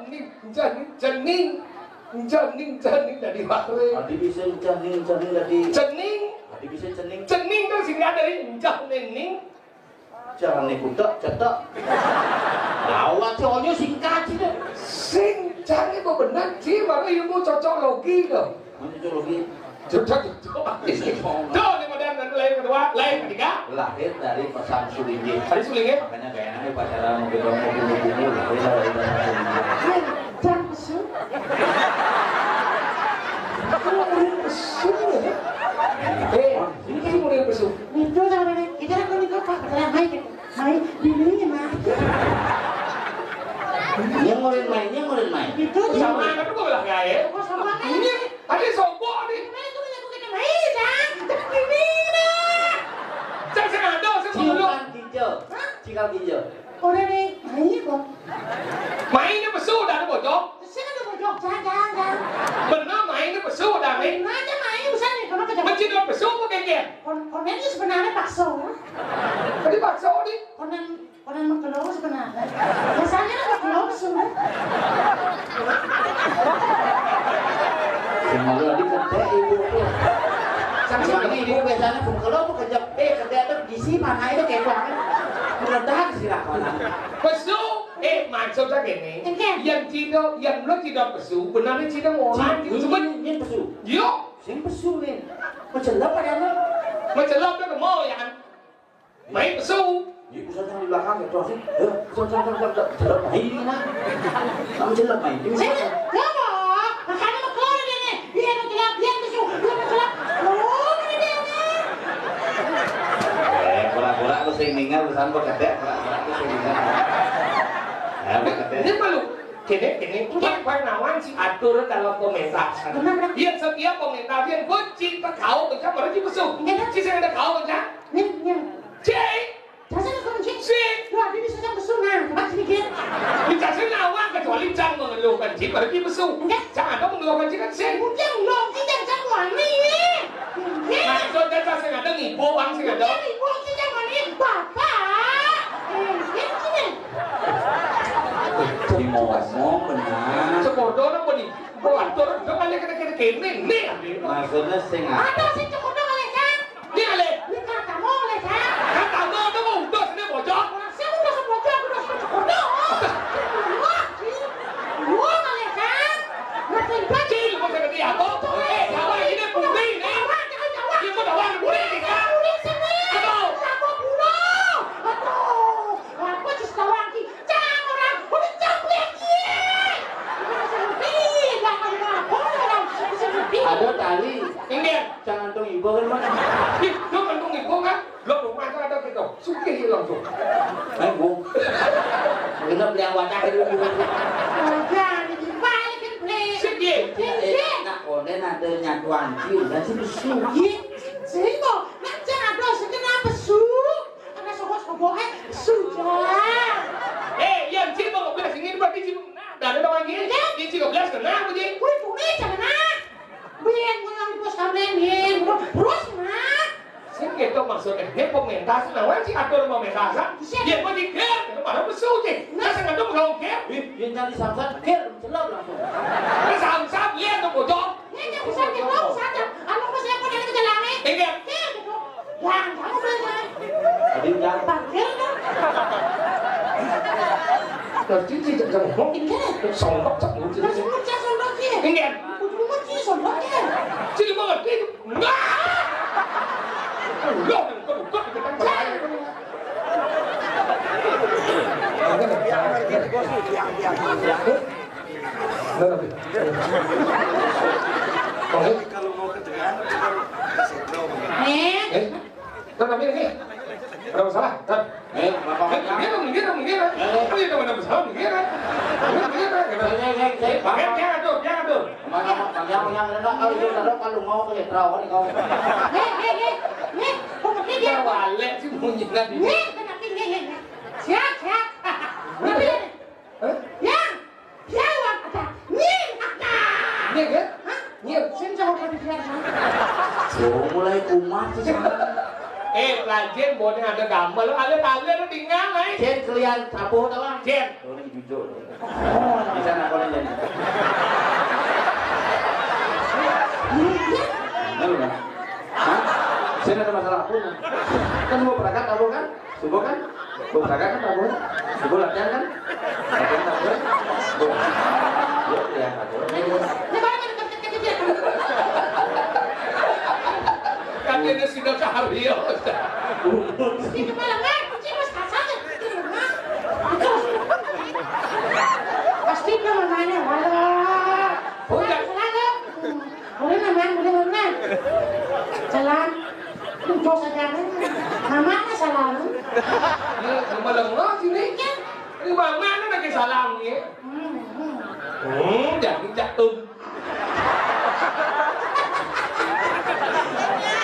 ning, jah ning, jah ning. Jah ning, jah ning dadi rare. Adi bisa jah ning, jah ning dadi. Cening. Adi bisa cening. Cening tuh singkat dari jah nening. Jangan nih kuda, cetek. Awak cowoknya singkat sih deh. Sing, jangan kok benar sih, baru ilmu cocok logi tuh. Mana cocok logi? Cocok, cocok. Tuh, ini modern dan lain kedua, lain ketiga. Lahir dari pesan sulinggih. Tadi sulinggih. Makanya gaya namanya pacaran mau kita mau bunuh-bunuh, lahir dari pesan sulinggih. Jangan pesu. Kamu murid pesu ya? Eh, ini kan murid pesu. Itu sama nih, kita kan ini apa? Kita yang main gitu. Main, bini nah. Yang murid main, yang murid main. Itu sama anak tuh belah gaya. Kok sama kan? Ini ada sombong nih. Main itu punya kita main, Cang. Tapi bini nah. Cang, saya ada, saya mau dulu. Ciuman ginjal. Hah? Cikal ginjal. Udah nih, main kok. Mainnya pesu dah ada bocok. Sing ada bojog, jangan, jangan, jangan. Bener, mainnya pesu dah, Ning. Nah, aja main, bisa nih, kenapa jangan? Mencidot pesu apa kengken? Kon-, konennya sebenarnya pakso, ya. Tadi pakso, nih. Konen, konen mengkelong sebenarnya. Biasanya kan mengkelong pesu, kan? Semoga diketek ibu tuh. Sama ini ibu biasanya mengkelong tuh kejep, eh, kejep tuh isi mana itu kayak banget. Meledak sih lah, konen. Pesu. Eh, maksudnya gini, yang cidok, yang belum cidok pesu, benarnya cidok orang. Cuma ini pesu. Yo, sing pesu nih. Pecelep ada apa? Pecelep tuh mau ya kan? Main pesu. Ini pusatnya di belakang ya, tuh sih. Ya, pecelep, pecelep, pecelep, pecelep. Nah, ini nah. Kamu celep main. Ini pesu. Makanya mau keluar dia nih. Iya, mau gelap, iya, pesu, iya, mau gelap. Oh, mana dia nih? Eh, pura-pura aku sing ningal, pesan pekedek, pura-pura aku sing ningal. Ya, pekedek. Ini malu. Kene, kene, Pak Nawan si atur dalam pementasan. Benar, benar. Iya, setiap pementasan, gue cinta kau, kita mereka pesu. Iya, kan? Si saya ada kau, kan? Iya, iya. Cek. Rasanya kau cek. Cek. Wah, dia bisa sampai sungai. Coba sedikit. Dikasih Nawan, kecuali Cang mengeluhkan, cik, berarti pesu. Enggak. Cang ada mengeluhkan, cik, kan, cek. Mungkin belum, tidak, Cang, wani. Iya. Maksudnya, Cang, sing ada ngibo, Bang, sing ada. Mungkin ngibo, tidak, wani. Bapak. Eh, iya, sini. Di ngomong benar. Sekodoh apa nih? Gua atur, gua balik kene kene kene nih. Maksudnya sing apa? Ada sing cemodong kali, Cang. Ini kali. Ini katamu kali, Cang. Katamu ada mau udah sini bocor. Orang saya udah sebocor, udah sebocor. Wah, wah kali, Cang. Ngerti banget. Cil, mau saya ngerti apa? Eh, sama ini putih nih. Jawab, jawab, jawab. Ini mau dawan putih nih, Cang. Putih sini. Aduh. Sama pulau. Aduh. Apa sih sekarang ki? Cang orang, udah cang lihat ki. Udah sedih, jangan ngapa orang sedih. Ada tali. Enggak. Jangan tuh ibu kan mana? Ih, lu kan tuh ibu kan? Lo rumah tuh ada gitu. Sugih hilang tuh. Ayo, Bu. Kita beli yang wadah dulu. Jangan dibalikin, beli. Sugih. Iya, iya. Nak konden ada nyatuan ki, udah sih besu. Iya. Sehingga, nak cang ada segenap besu. Ana sokos keboke sudah. Eh, yang cil mau ngebelas ini berarti cil. Nah, dari orang ini, ini cil ngebelas kena apa, Ji? Wih, bumi kena. Biar ngomong di pos kamar ini, terus nah. Sing gitu maksudnya, ini pementasan, nah, orang sih atur pementasan. Siap. Dia mau dikir, itu malah besu, Ji. Nah, saya nggak tahu kalau kir. Ih, dia nyari samsat, kir, celap langsung. Ini samsat, lihat tuh, bocor. Ini yang bisa kita, bisa aja. Anu, pas saya mau dari jalan nih. Iya. Kir, gitu. Yang kamu belajar. Tadi udah. Parkir kan? Terus cici cek sama. Ini kan? Sombong cek lu, cici. Terus lu cek sombong, ya? Iya. Ujung lu cici sombong, ya? Cici banget, cici. Enggak. Lu, lu, lu, lu, lu, lu, lu. Enggak, tapi. Oke. Kalau mau kedengaran, kita kasih tahu. Eh? Eh? Ntar, tapi ini. Ada masalah? Ntar. Eh, Bapak. Eh, minggir, minggir, minggir. Eh. Oh, iya, ada masalah, minggir. Minggir, minggir, gitu. Eh, eh, eh, eh, Bapak. Eh, jangan tuh, jangan tuh. Mana, Pak? Yang, yang, yang, kalau itu, kalau mau ke Jepra, kau. Eh, eh, eh. Nih, pokoknya dia. Wale sih bunyi tadi. Nih, benar, nih, nih, nih. Siap, siap. Tapi, Hah? Ya, siap, ada. Nih, ada. Nih, kan? Hah? Nih, sini coba kasih siap, Bang. Oh, mulai kumat sih, Bang. Eh, rajin, bodoh ada gambar. Lu alir-alir, lu tinggal, eh. Jen, kalian tabuh, tolong. Jen. Tolong jujur. Bisa nak boleh jadi. Bener, Bang? Hah? Saya ada masalah apa? Kan mau berangkat apa kan? Subuh kan? Mau berangkat kan apa? Subuh latihan kan? Latihan apa? Subuh. Yuk, ya, apa? Ini barang ada kecil-kecil. Katanya sudah cahari ya. Ini malah ngaji, Mas, kasar. Pasti dia mau nanya, wala. Udah. Selalu. Boleh, Nang, boleh, Nang. Jalan. Tuh, saja. Namanya selalu. Ini malah nggak sini. Iya. Ini mana lagi salam ya? Hmm, hmm. Hmm, jadi jatuh.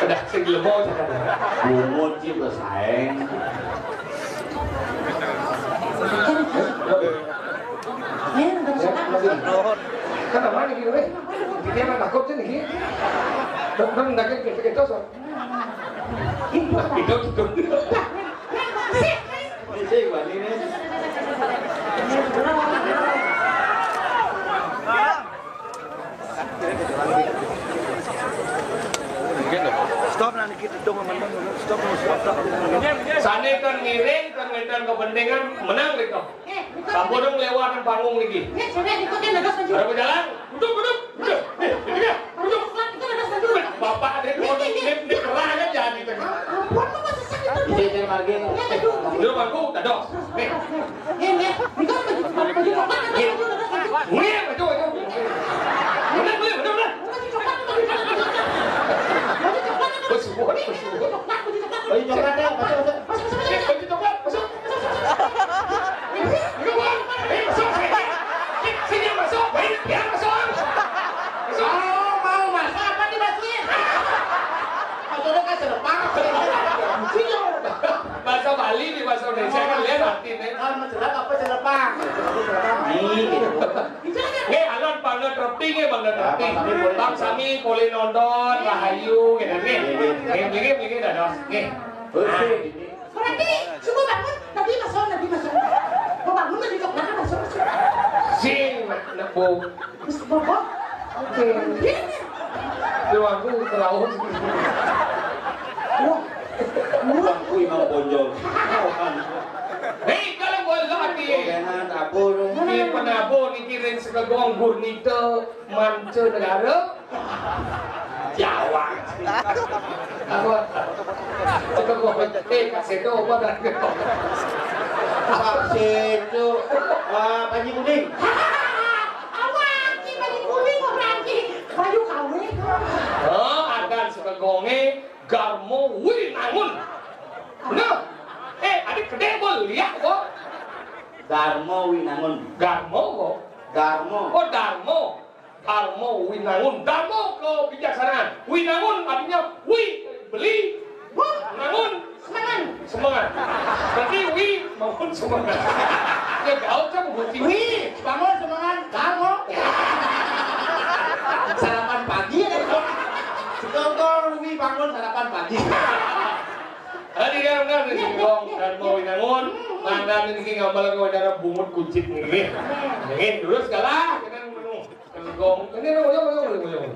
Udah, sing lebo cakap. Bungut sih, Bos, aeng. Kan apa nih, weh? Dia mah takut sih nih. Dong, dong, daging gitu, gitu, so. Itu, itu. Ini sih, Bang, ini. Stop lah niki, dong, aman, stop, stop, stop. Sane kan ngiring, kan ngetan kepentingan, menang gitu. Sampun dong lewat panggung niki. Ada pejalan, duduk, duduk, duduk. Eh, ini dia, duduk. Bapak ada di, di, di kerah kan jadi tengah. Ampun, lu masih sakit tuh. Iya, iya, lagi. Duduk bangku, dados. Nih. Nih, nih. Itu baju, baju coklat, baju coklat. Nih, baju, baju. Bener, bener, bener, bener. Baju coklat, baju coklat, baju coklat. Baju coklat, baju coklat. Baju coklat, baju coklat. Baju coklat, ya, masuk, masuk. Masuk, masuk, masuk. Baju coklat, masuk. Masuk, masuk, masuk. Ini, ini, Bang. Ini masuk, sini. Sini, sini, masuk. Baik, dia masuk. Masuk. Mau, mau masuk apa dimasukin? Masuknya ke Jerepang. Sini. Bahasa Bali di bahasa Indonesia kan lihat artinya. Kan menjerat apa jerepang? Jerepang. Nih, gitu. Nggih, alon Bangda Tropi nggih, Bangda Tropi. Bang sami polih nonton, rahayu, gitu nggih. Nggih, nggih, nggih, dados. Nggih. Berarti subuh bangun, tadi masuk, tadi masuk. Mau bangun, tadi coklat, masuk, masuk. Sing, nak, nak, Bu. Terus, Bu, Bu. Oke. Iya. Tuh, aku terlalu. Wah. Wah, aku imam bonjol. Hei, kalau bonjol lagi. Enak, apa, lu? Di penabur, niki ring sekegong, gurnita. Mancanegara. Jawa. Apa? Cakap apa? Eh, Kak Seto apa dah? Kak Seto. Wah, Panji Kuning. Awak, Panji Kuning, orang Panji. Bayu kawin. Oh, akan sekegonge Garmo Winangun. Bener? Eh, adik gede, Bol. Lihat, Bol. Garmo Winangun. Garmo, Bol. Garmo. Oh, Darmo. Darmo Winangun. Darmo kebijaksanaan. Winangun artinya wi, beli, nangun, semangat. Semangat. Berarti wi, bangun, semangat. Ya, gaul kan, Bu. Wi, bangun, semangat. Darmo. Sarapan pagi ya, kan? Sekongkol wi bangun, sarapan pagi. Tadi kan benar nih, Singkong, Darmo Winangun. Mantan ini ngambal ke udara bungut kucit nih. Ini dulu segala, kita Gong. Ini, ini, ini, ini, ini.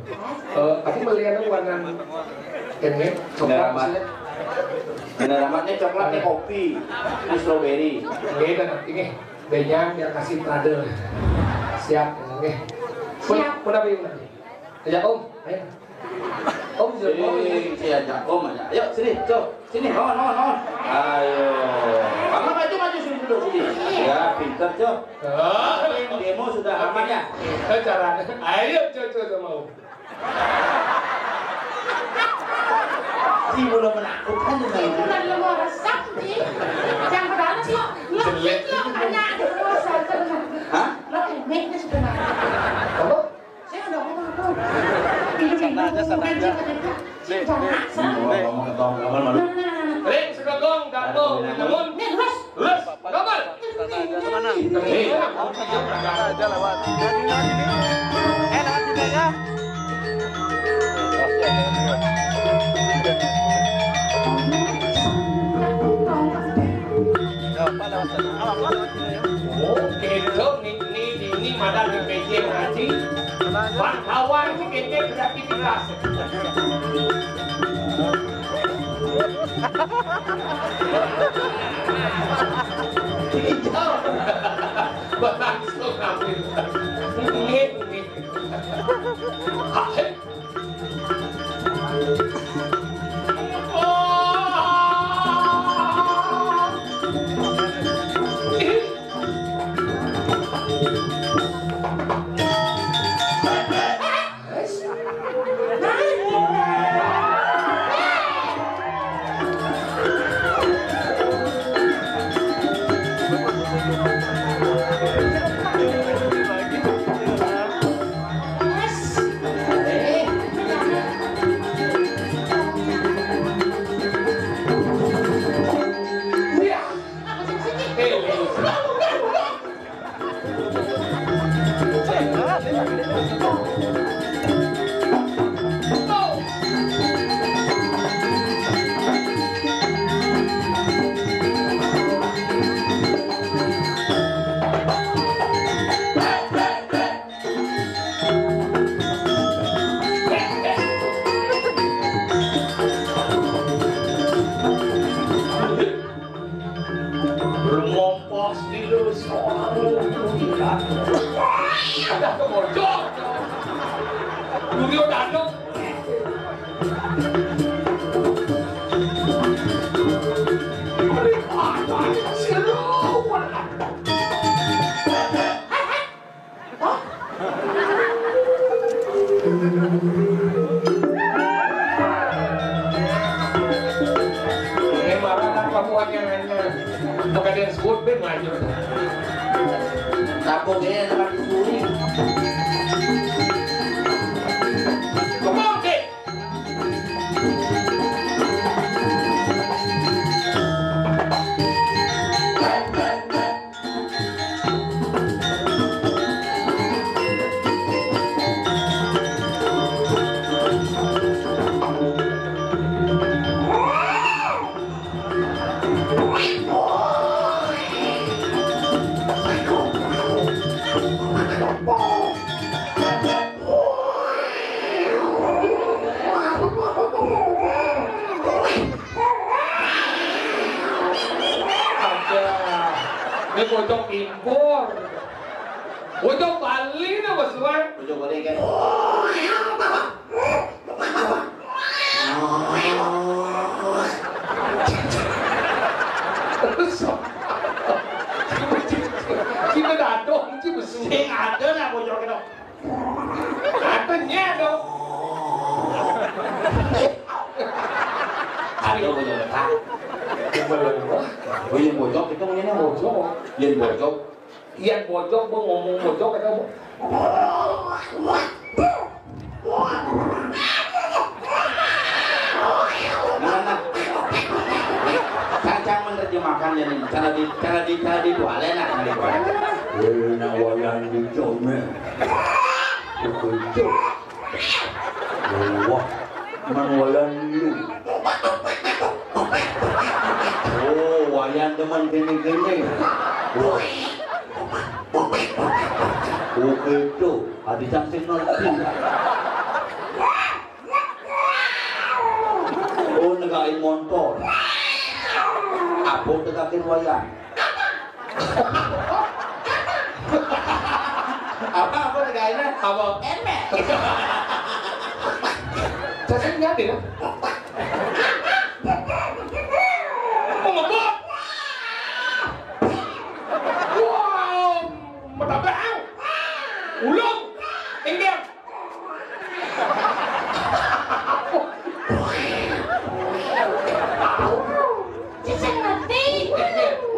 Eh, aku melihat warna ini, coklat. Bener amat. Bener amat, ini coklat, ini kopi. Ini strawberry. Ini, ini. Dia kasih prade. Siap, ini. Siap. Pun apa ini? Ya, Om. Ayo. Om, Om, ini. Saya ajak Om aja. Ayo, sini, Cok. Sini, on, on, on. Ayo. Kamu maju, maju sini dulu, sini. Ya, pinter, Cok. Oh. Demo sudah aman ya? Itu caranya. Ayo, cucu sama Om. Si belum menakutkan dengan itu. Bukan lu mau resep, Ji. Yang benar sih, lo, lo, jelek. Lo hanya ada dua saja benar. Hah? Lo ini sebenarnya. Apa? Saya udah ngomong tuh. Ini sana aja, sana aja. Ini, ini. Jangan, sana. Ngomong, ngomong, ngomong. Aja lewat. Eh, lewat sini aja. Nggak apa, lewat sana. Apa, apa, lewat sini aja. Oh, gitu. Ini, ini, ini madan di P J ngaji. Mana aja? Bang Hawan si Keke beraktivitas. Iya. Berlangsung hampir. Nggih, nggih. Ngompos di lu soal. Ada kebocor. Dunia danuk. Ini malah kan kamu hanya nanya. Bukan yang sebut, Ben, lanjut. Kamu gini, tempat dicuri. Come on, Dick. Ada. Ini bocok impor. Bocok Bali nih, Mas Wan. Bocok Bali kan. Terus, kita dadong, kita besu. Sing ada nak bocok kita. Katanya dong. Ayo, bocok kita. Oh, yang bocok, kita punya yang bocok. Yang bocok. Yang bocok, gua ngomong bocok, kata gua. Nah, nah. Saya, saya menerjemahkan ya nih. Cara di, cara di, cara di tuale, nah, cara di tuale. Eh, nak wayan di jome. Begitu. Wah, man wayan lu. Oh, wayan teman gini-gini. Wah. Oh, gitu. Adi cantik nanti. Oh, negain motor. Apa tegakin wayan? Apa, apa negainnya? Apa? Emek. Saya nyari ya. Mau ngebut. Wow, metabrak. Ulung. Inggir. Sing ngerti.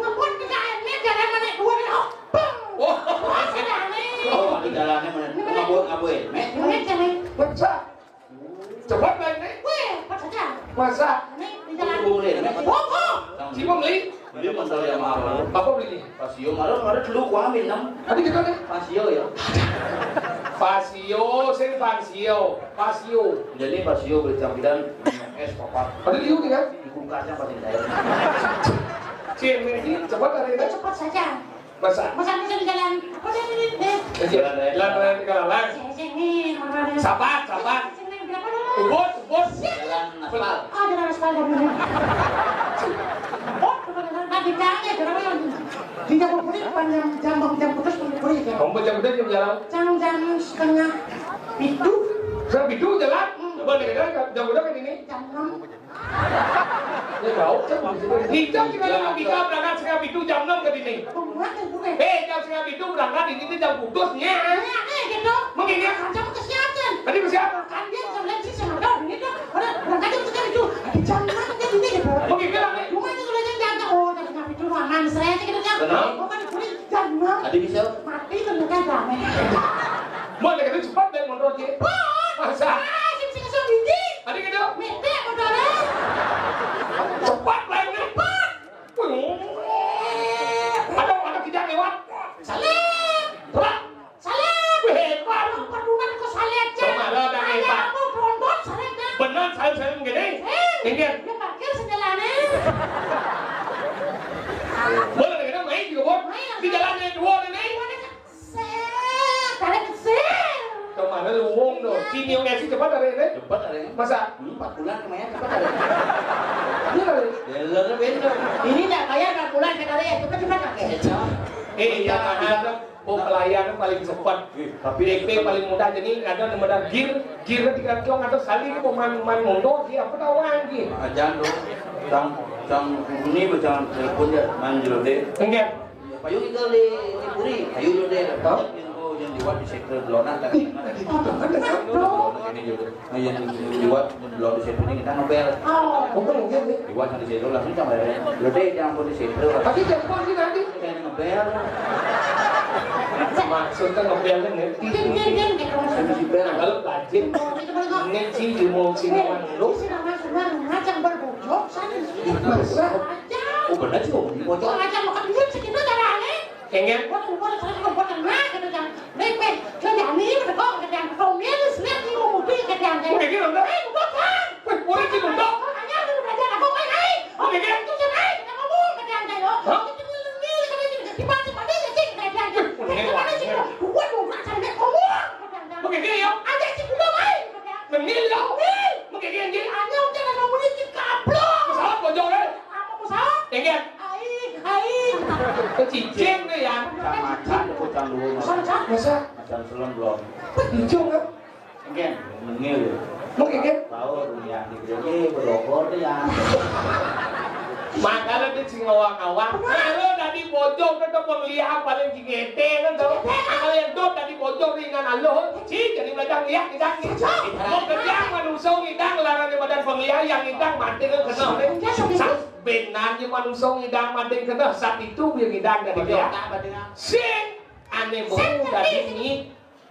Ngebut ke K M-nya, jalan mana dua nih, oh. Oh. Wah, sedane. Oh, di jalannya mana? Ngebut ngabuin. Mek. Mek, mek. Cepet, Mek. Weh, pas Ya, maaf. Apa beli? Pasio, malu, malu dulu gua ambil enam. Tadi kita kan? Pasio ya. Pasio, sing Pasio. Pasio. Jadi Pasio beli campiran, es papat. Ada di kan? Di kulkasnya pasti saya. Cien, ini cepat hari ini. Cepat saja. Masa? Masa bisa di jalan? Apa dia ini? Deh. Jalan raya. Jalan raya di Kalalang. Sini, sini, mana dia? Sabar, sabar. Sini, berapa dulu? Ubus, ubus. Jalan aspal. Ah, jalan aspal dari mana? Oh, nah, di jalan ya, jalan ya. Di Jambudang panjang, jam, jam putus, putus ya. Kamu jam putus jam jalan? Jam, jam setengah pitu. Setengah pitu jalan? Hmm. Coba deh, jam putus kan ini? Jam enam. Ya, tahu, kan? Kita, kita, kita berangkat setengah pitu, jam enam ke sini. Pembuat itu, eh. Eh, jam setengah pitu berangkat, ini tuh jam putus, ya. Ya, eh, gitu. Mungkin ya. Jam kesehatan. Tadi kesehatan. Kan dia jam lain sih, sama dong, gitu. Orang berangkat jam setengah pitu. Di jam enam ke sini, gitu. Mungkin dia, eh. Cuma itu kalau jam jaga, oh, jam setengah pitu, aman, saya aja gitu, ya. Benar. Oh, kan, jam enam. Tadi bisa. Mati ternyata rame. Mau, lagi itu cepat deh, motor, Ci. Cepat. Masa? Ah, sing, sing, sing, sing. Tadi gitu. Mete motornya. Cepat, lainnya. Cepat. Wih. Ada, ada kijang lewat. Salah. Berat. Salah. Wih, hebat. Orang perumahan kok salah aja. Coba lo ada. Kayak hebat. Apa, berondong, salah aja. Benar, saya, saya begini. Eh, ini. Dia parkir sejalannya. Boleh, kita main juga, Bor. Main. Di jalannya dua, nih. Set, tarik, set. Kemana lu wong, no? Iya. Sini, oke, sih, cepat, tarik, tarik. Cepat, tarik. Masa? Hmm, empat bulan lumayan, cepat, tarik. Iya, tarik. Ya, lu, lu, lu. Ini nggak kayak empat bulan, kita tarik, cepat, cepat, oke. Eh, iya, mahal, tuh. Oh, pelayan paling cepat. Iya. Tapi D P paling mudah, jadi ada nama dah gir, gir tiga tiong atau saling pemain, pemain mondo, dia apa tahu, anjir. Ajan, tuh. Cang, cang, ini, cang, telepon dia, manggil deh. Enggak. Payu kita di, di Puri, payu lu deh. Hah? Yang, oh, yang liwat di sektor Blona, kan? Ih, tadi itu udah ada kan, Bro? Blona ini juga. Nah, yang liwat Blona di sektor ini kita ngebel. Oh, oh, iya, iya. Liwat di sektor langsung sama ya. Lu deh, jangan pun di sektor. Tapi jangan pun sih nanti. Kayak ngebel. Maksudnya ngebel kan ngerti. Ding, ding, ding, gitu. Sama si bel. Kalau tajam, ini sih di mau sini, eh, lu. Sini, Mas, Mas, ngajak berbojok, sana. Masa? Oh, bener sih, oh, di pojok. Aja mau keduit segitu caranya. Enggak. Buat, buat, buat, buat, buat, nah, gitu, jangan. Baik, baik. Kerjaan ini, betul, kerjaan. Kalau dia, lihat, ini mau mudik, kerjaan. Oke, gitu, enggak? Eh, bukan. Wih, boleh sih, enggak? Makanya, lu belajar apa, baik, baik. Oke, gitu. Itu sih, baik. Kita ngomong, kerjaan, kayak, oh. Hah? Itu, ini, ini, ini, ini. Dipakai, pakai, ya, sih, kerjaan. Wih, oke, wah. Buat, buat, kerjaan, ngomong, kerjaan. Oke, gitu, ya. Aja sih, udah, baik, kerjaan. Nengil, ya. Nengil. Oke, gitu, gitu. Hanya udah ngomongin si kaplok. Pesawat, bojol, eh. Apa pesawat? Enggak. Aing, aing. Kecicing deh ya. Macan, macan, tukang dulu, macan. Macan, macan. Macan selon belum. Hijau kan? Enggak, nengil. Mau enggak? Tahu dunia di sini berlokor deh ya. Makanya dia sing ngawang-ngawang. Kalau tadi bojong kan tuh penglihat paling jigete kan tuh. Kalau yang dot tadi bojong ringan alo, sih jadi belajar lihat kita. Mau kerja manusia ngidang larang di badan penglihat yang ngidang mati kan kena. Benar, di manusia ngidang mati kena, saat itu dia ngidang dari dia. Sing, aneh bau dari ini,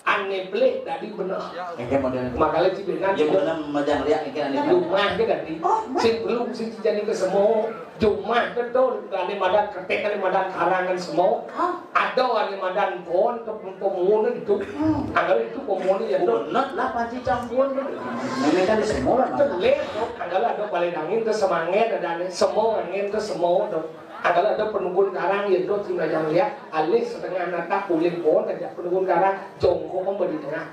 aneh pelik dari benar. Engke model. Makanya si benar. Ya, benar, model lihat, engke aneh. Rumah ke tadi. Oh, sing belum, sing jadi ke semua. Rumah betul, aneh madan ketek, aneh madan karangan semua. Hah? Ada aneh madan pohon, ke pemuda itu. Hmm. Anggal itu pemuda ya, tuh. Benar lah, panci campur. Ini kan di semua lah, Mas. Telek, tuh. Anggal ada paling angin, tuh, semangat, ada aneh. Semua angin, tuh, semua, tuh. Anggal ada penunggun karang, ya, tuh, si belajar lihat. Alih setengah nata kulit pohon, ada penunggun karang, jongkok, kan, di tengah.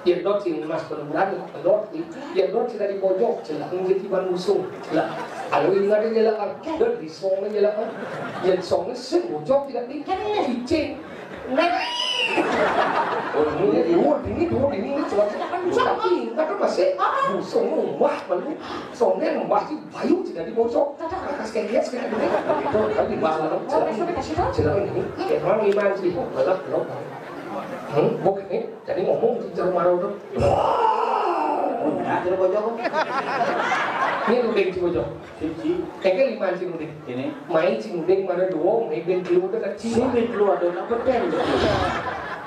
Ya, tuh, si mas penunggunan, tuh, si, ya, tuh, si dari pojok, celah, ngiti ban usung, celah. Kalau ini ada nyela, kan, dan di song nyela, kan. Ya, song, sing, bojok, tidak di, kan, ini licin. Nah. Oh, ini dulu, ini dulu, ini, ini, coba. Tapi, tapi masih, busung, wah, malu. Soalnya masih bayu tidak dibocok. Atas kayak dia, kayak gini. Itu, kan, di masa lalu, celah ini. Celah ini. Kayak orang lima sih, belok, belok. Hmm, bok ini, jadi ngomong, si Jarum Marau tuh. Nah, jadi bocok. Ini udah si bocok. Siji. Kayaknya lima sih udah. Ini. Main si udah mana dua, main ben dulu udah kecil. Si ben dulu ada anak beten.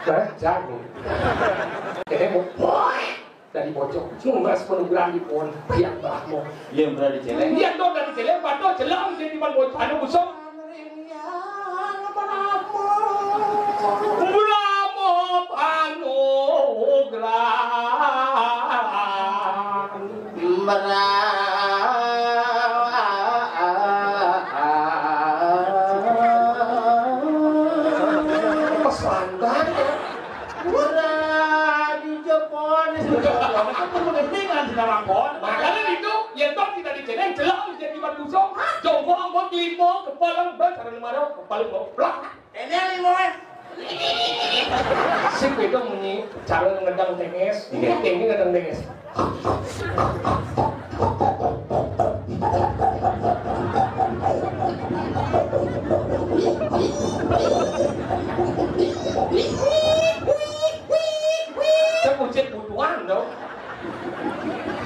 Nah, jago. Kayaknya mau, dari bocok. Cuma mas penungguran di pohon, biar bahmo. Iya, berani celeng. Iya, tuh dari celeng, padahal celeng, jadi man bocok, anu busuk. Penting kan sudah lapor. Makanya itu, yang tahu kita di channel, celok, jadi buat busung. Jongkok, angkot, limo, kepala, bos, ada lima orang, kepala, mau plak. Ini limo, eh. Sik itu bunyi cara ngedang tenges, ini ngedang tenges. Kan kucing butuhan dong.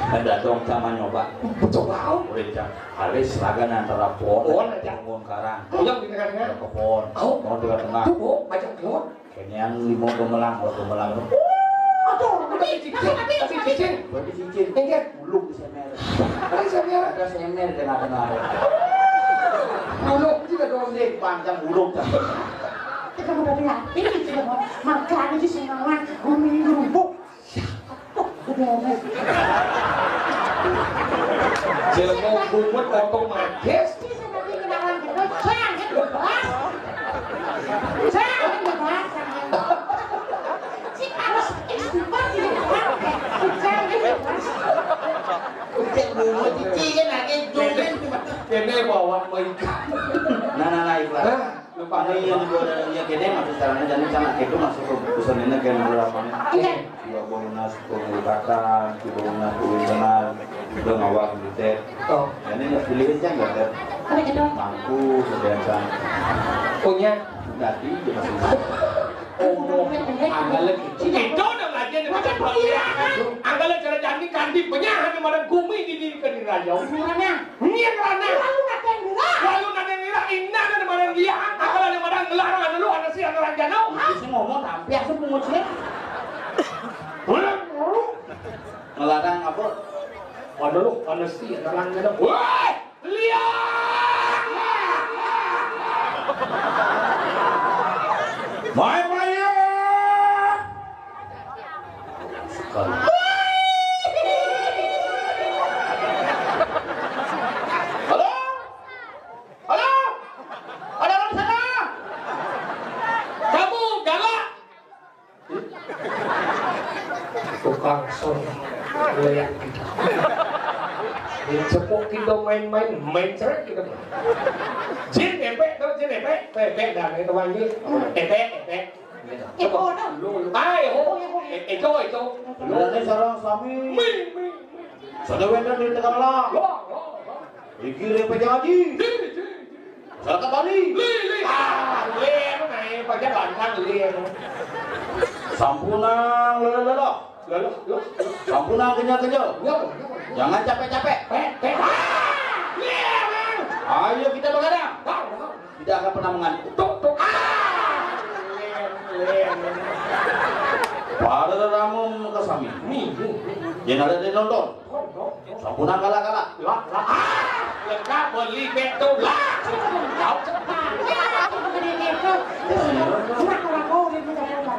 Ada dong sama nyoba. Coba, oh. Udah, Cang. Alis lagan antara pohon. Pohon aja. Pohon karang. Oh, yang di tengah-tengah. Ke pohon. Oh. Pohon tengah-tengah. Tuh, oh, banyak pohon. Kayaknya yang limo gemelang, kalau gemelang. Aduh, tapi cicing, tapi cicing. Berarti cicing. Iya. Ulung di semer. Ada semer. Ada semer di tengah-tengah. Ulung juga dong. Ini panjang ulung, Cang. Kita udah lihat. Ini juga mau makan aja sih, Mak. Bumi ini rumput. Jelema bungut otomatis. Cek bungut, cicing kan lagi joget. Kene bawa ikan. Nah, nah, nah, ikhlas. Hah? Lupa. Ini yang dibawa dari dia kene, maksud caranya jadi sana itu masuk ke pusat ini kan berapa nih? Iya. Tiba bawa lunas pengobatan, tiba lunas pengobatan, udah ngawak di tet. Oh. Ini nggak pilih aja nggak tet. Apa gitu? Mangku, kebiasaan. Punya. Nanti dia masih. Oh, anggal lagi. Itu udah ngaji nih, macam pilihan. Anggal cara jadi kandi penyahan yang mana gumi di diri ke diri raja. Gimana? Nyén rana. Lalu nadén lila. Lalu nadén lila, inna nadén marang dia, akal nadén marang ngelarang anu lu, ana si anu ranjana. Sing ngomong tapi aku pungut sih. Ngelarang apa? Waduh, lu, ana si anu ranjana. Woi, liang! Mai, mai, ya! Sekali. Halo? Halo? Ada orang di sana? Kamu galak? Tukang son goyang kita. Ini sepuk kita main-main, main cerek kita. Jin epek, tau jin epek? Epek dah, itu wangi. Epek, epek. Coba. Lu, lu. Ah, Eho. Ejo, Ejo. Berarti sareng sami. Mi, mi, mi. Sadéwék di Tegallalang. Yo, yo, yo. Iki Ré Pejang Aji. Ji, ji, ji. Masyarakat Bali. Li, li. Ah, li, emang naik pajak lantang, li, emang. Sampunang, lho, lho, lho. Lho, lho, lho. Sampunang kenyal-kenyal. Yo, yo, yo. Jangan capek-capek. Pe, pe. Ah, li, emang. Ayo kita begadang. Bang, bang. Tidak akan pernah mengantuk. Tuk, tuk. Ah! Para rerama kasami. Nih, nih. Yén ada di nonton. Sampunang galak-galak. Lah, lah. Ah! Lengkap beli betul lah. Tahu cepat.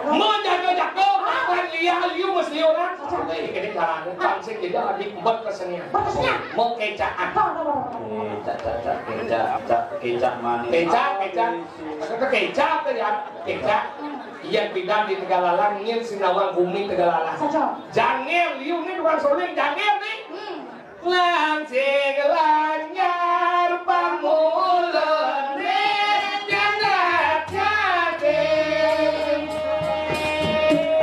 Mau jago-jago, makan liar, liu mesti orang. Ini gini caranya. Pangsing jadi adik buat kesenian. Buat kesenian. Mau kecaan. Kecak, kecak, kecak, kecak, kecak manis. Kecak, kecak. Ada kecak tuh ya, kecak. Iya, bidan di Tegallalang, nyén sinawang bumi Tegallalang. Cocok. Jangir, liu nih tukang soling, jangir nih. Hmm. Lancing lanyar pamulane janda jati.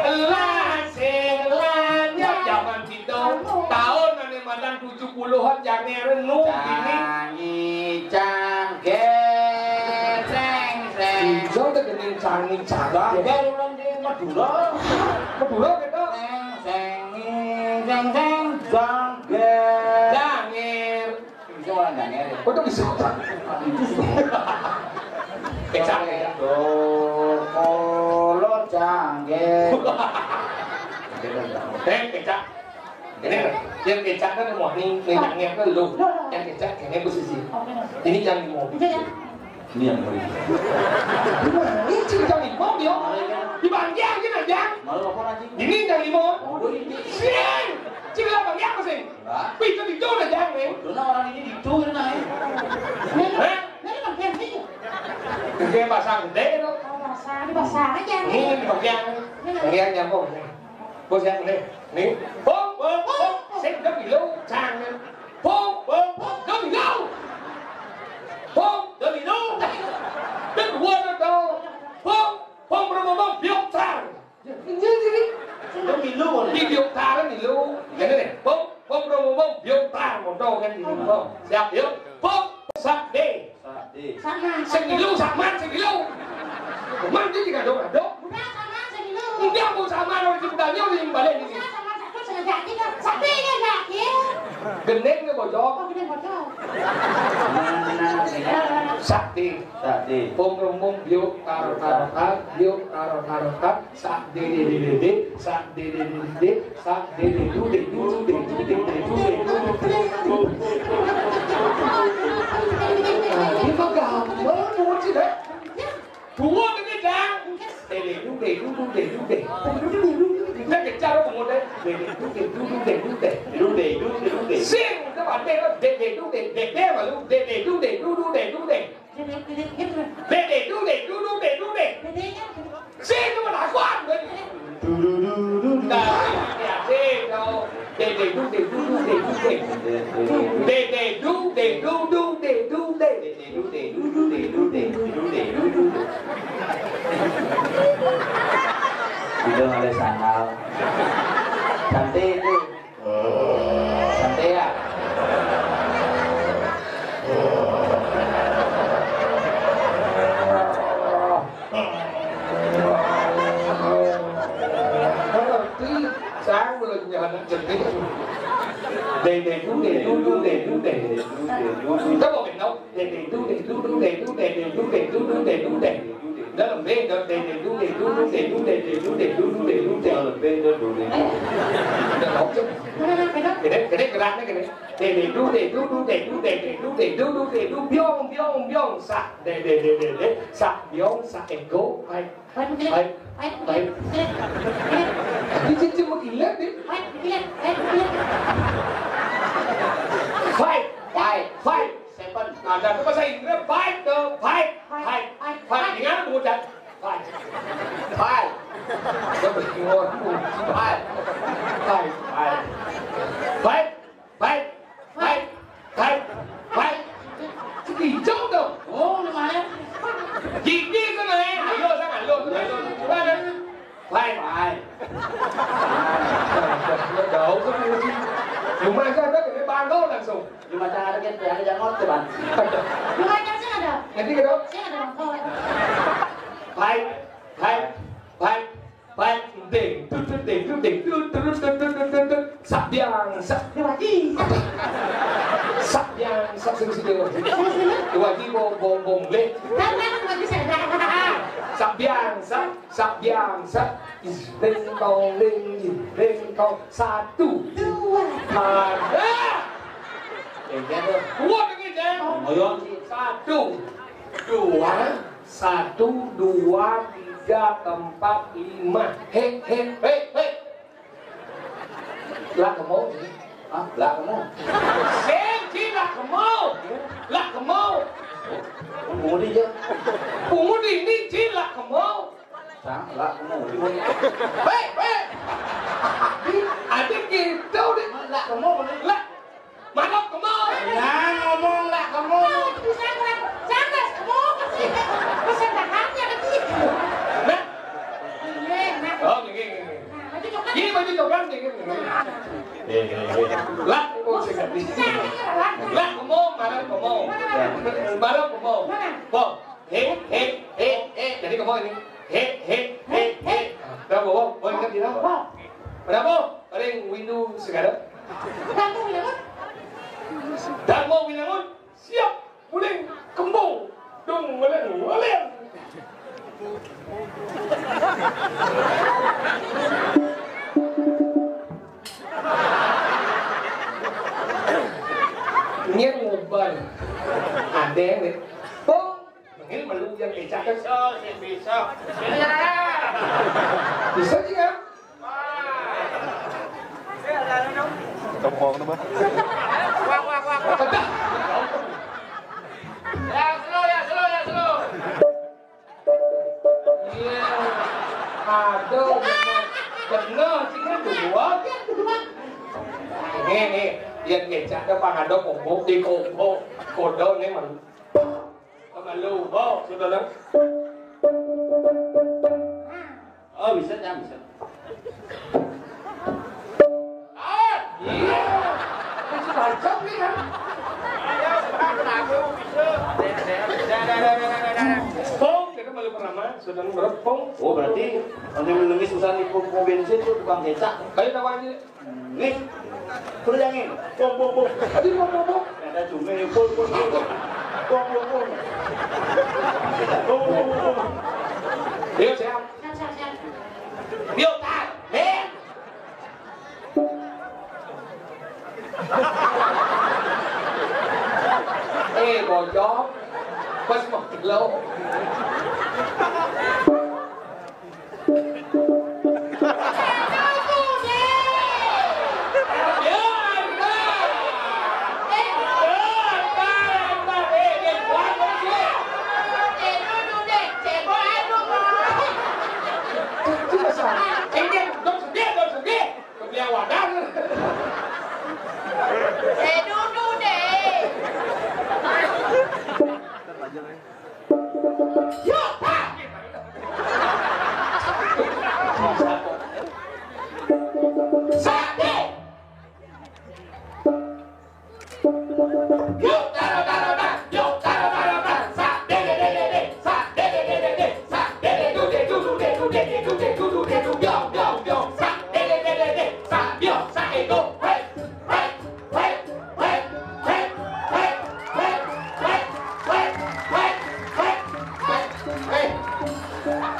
Lancing lanyar zaman kita, tahun ane madan tujuh puluhan, jangir nu ini. Canggih, canggih, seng, seng. Ijo teh geuning canggih, canggih. Bangga urang di Madura. Madura kita. Seng, seng, seng, seng, jangger. Jangger. Bisa orang jangger ya? Oh, itu bisa. Itu sih. Kecak, kecak. Dokolo jangger. Eh, kecak. Ini, yang kecak kan mau nih, nih yang ngerti lu. Yang kecak ini posisi. Ini yang mau. Iya, ya. Ini yang mau. Ini cerita nih, mau dia. Di Banjar aja, Jang. Malu apa, anjing? Ini yang mau. Oh, ini. Sing. Cerita Banjar apa sih? Lah. Itu di itu udah, Jang, nih. Udah, nah, orang ini di itu, nah, ya. Hah? Ini kan gede. Gede pasang gede, lo. Oh, pasang, di pasang aja, nih. Ini di Banjar. Ini. Banjar nyambung, nih. Bos yang nih. Nih. Bos. Phung, phung, sing demi lu, sang. Phung, phung, phung, demi lu. Phung, demi lu. Tức quên nó đâu. Phung, phung, phung, phung, phung, biok sang. Demi lu. Di biok sang, demi lu. Cái này, phung, phung, phung, phung, phung, biok sang, một đôi cái gì, phung. Siap, yuk. Phung, sắp đi. Sing milu, saman, sing milu. Saman dia tiga dok, dok. Udah saman, sing milu. Udah mau saman, orang kita punya orang yang balik ini. Udah saman, satu, setengah jam, tiga. Sakti kan, yakin? Gendeng ke bojok? Oh, gendeng bojok. Sakti. Sakti. Pom, pom, pom, biu, tar, tar, tar, biu, tar, tar, tar. Sa de de de de de, sa de de de de de, sa de de du de du du de du de de du de du du de. Nah, ini mah gampang, pungut sih, Dek. Pungut ini, Dang. De de du de du du de du de. Kita kejar pungut, Dek. De de du de du du de du de. Du de du de du de. Sing, kita pakai, de de du de, de de malu, de de du de du du de du de. Dede, dede, dude, dudude, dude. Sing, lu mana akuan? Dudududu. Nah, ya, sing, no. Dede, dude, dudude, dude. Dede, dude, dudude, dude. Dede, dude, dudude, dude. Dude, dude. Itu oleh sandal. Cantik itu. Santai ya. Ngerti, sang belum nyana jadi. Dede du, dede du, dede du, dede du, dede du. Kita mau minum. Dede du, dede du, dede du, dede du, dede du, dede du, dede. Đó là bé đó, dê, dê, đu, dê, đu, đu, dê, đu, đu, đê, đu, đu, đê, đu, đê. Đó là bé đó, đu, đê, đu. Đó là hổng chứ. Cái đấy, cái đấy, cái rap đấy, cái đấy. Dê, dê, đu, đê, đu, đu, đê, đu, đê, đê, đu, đê, đu, đu, đê, đu, biông, biông, biông, sạ. Dê, dê, dê, dê, dê, sạ, biông, sạ, ê, gô, ai. Ai, ai, ai. Đi, đi, đi, một kỷ lục đi. Fight, fight, fight. Seven. Nah, dan itu bahasa Inggris, fight, tuh, fight, fight, fight. Ingat, kemudian. Fight. Fight. Fight. Fight. Fight. Fight. Fight. Fight. Fight. Fight. Sedih jauh tuh. Oh, lumayan. Gigi tuh, nih. Ayo, sana, ayo, ayo. Coba, deh. Fight. Fight. Jauh tuh, nih. Lumayan, kan, kan, ini bangau langsung. Cuma cara kita, ada yang ngerti, Bang. Lumayan, sih, ada. Nanti, gitu. Sih, ada, Bang. Fight. Fight. Fight. Fight, ding, tut, tut, ding, tut, ding, tut, tut, tut, tut, tut, tut, tut. Sap biang, sap. Ih. Sap biang, sap, sini, sini, sini. Sini, sini. Dua ji, bom, bom, bom, leh. Kan, kan, lagi saya dah. Sap biang, sap, sap biang, sap. Ih, ding, tong, ding, ih, ding, tong. Satu. Dua. Ada. Yang dia tu. Kuat lagi, Jang. Ngoyon. Satu. Dua. Satu, dua, tiga, empat, lima. Hei, hei, hei, hei. Lah kemo. Hah? Lah kemo. Sing, ji lah kemo. Lah kemo. Pungut dia. Pungut ini, ji lah kemo. Sang, lah kemo. Hei, hei. Ada gitu deh. Lah kemo. Lah. Malam kemo. Nah, ngomong lah kemo. Bisa kurang, jangan kemo, kasih. Pesan dahannya, kasih. Nah. Iya, nah. Oh, gini, gini. Nah, baju coklat. Iya, baju coklat, gini, gini. Iya, iya, iya. Lah, oh, saya ngerti. Lah, kemo, malam kemo. Malam kemo. Mana? Kemo. He, he, he, he. Jadi kemo ini. He, he, he, he. Dah, bawa, bawa, ingat dia. Kenapa? Paling windu segala. Kamu bilang, Dharma Winangun, siap, muling, kembung, dung, meleng, meleng. Nyen nguban. Ada nih. Pong. Mengil melu yang ecak kan? Bisa, sih, bisa. Bisa. Bisa juga. Kamu ngomong apa? Wah, wah, wah, wah. Pedah. Ya, slow, ya, slow, ya, slow. Iya. Aduh, bener, sih, kan dua. Eh, eh, yén kécak ada pangada kobok di kobok, kodo né man. Malu, bo, sudah dong. Oh, bisa, Cang, bisa. Ah, iya. Itu bacok nih, kan? Pong, kita balik pertama, sudah berepong. Oh, berarti nanti menangis susah nih, pom, pom bensin tuh tukang kécak. Ayo, tawa aja. Nih, terus yang ini. Pom, pom, pom. Tadi pom, pom, pom. Ada cumi, pom, pom, pom. Pom, pom, pom. Pom, pom, pom, pom. Ayo, siap. Siap, siap, siap. Yuk, tak. Nih. Eh, bojong. Pas mau kilo. Sate.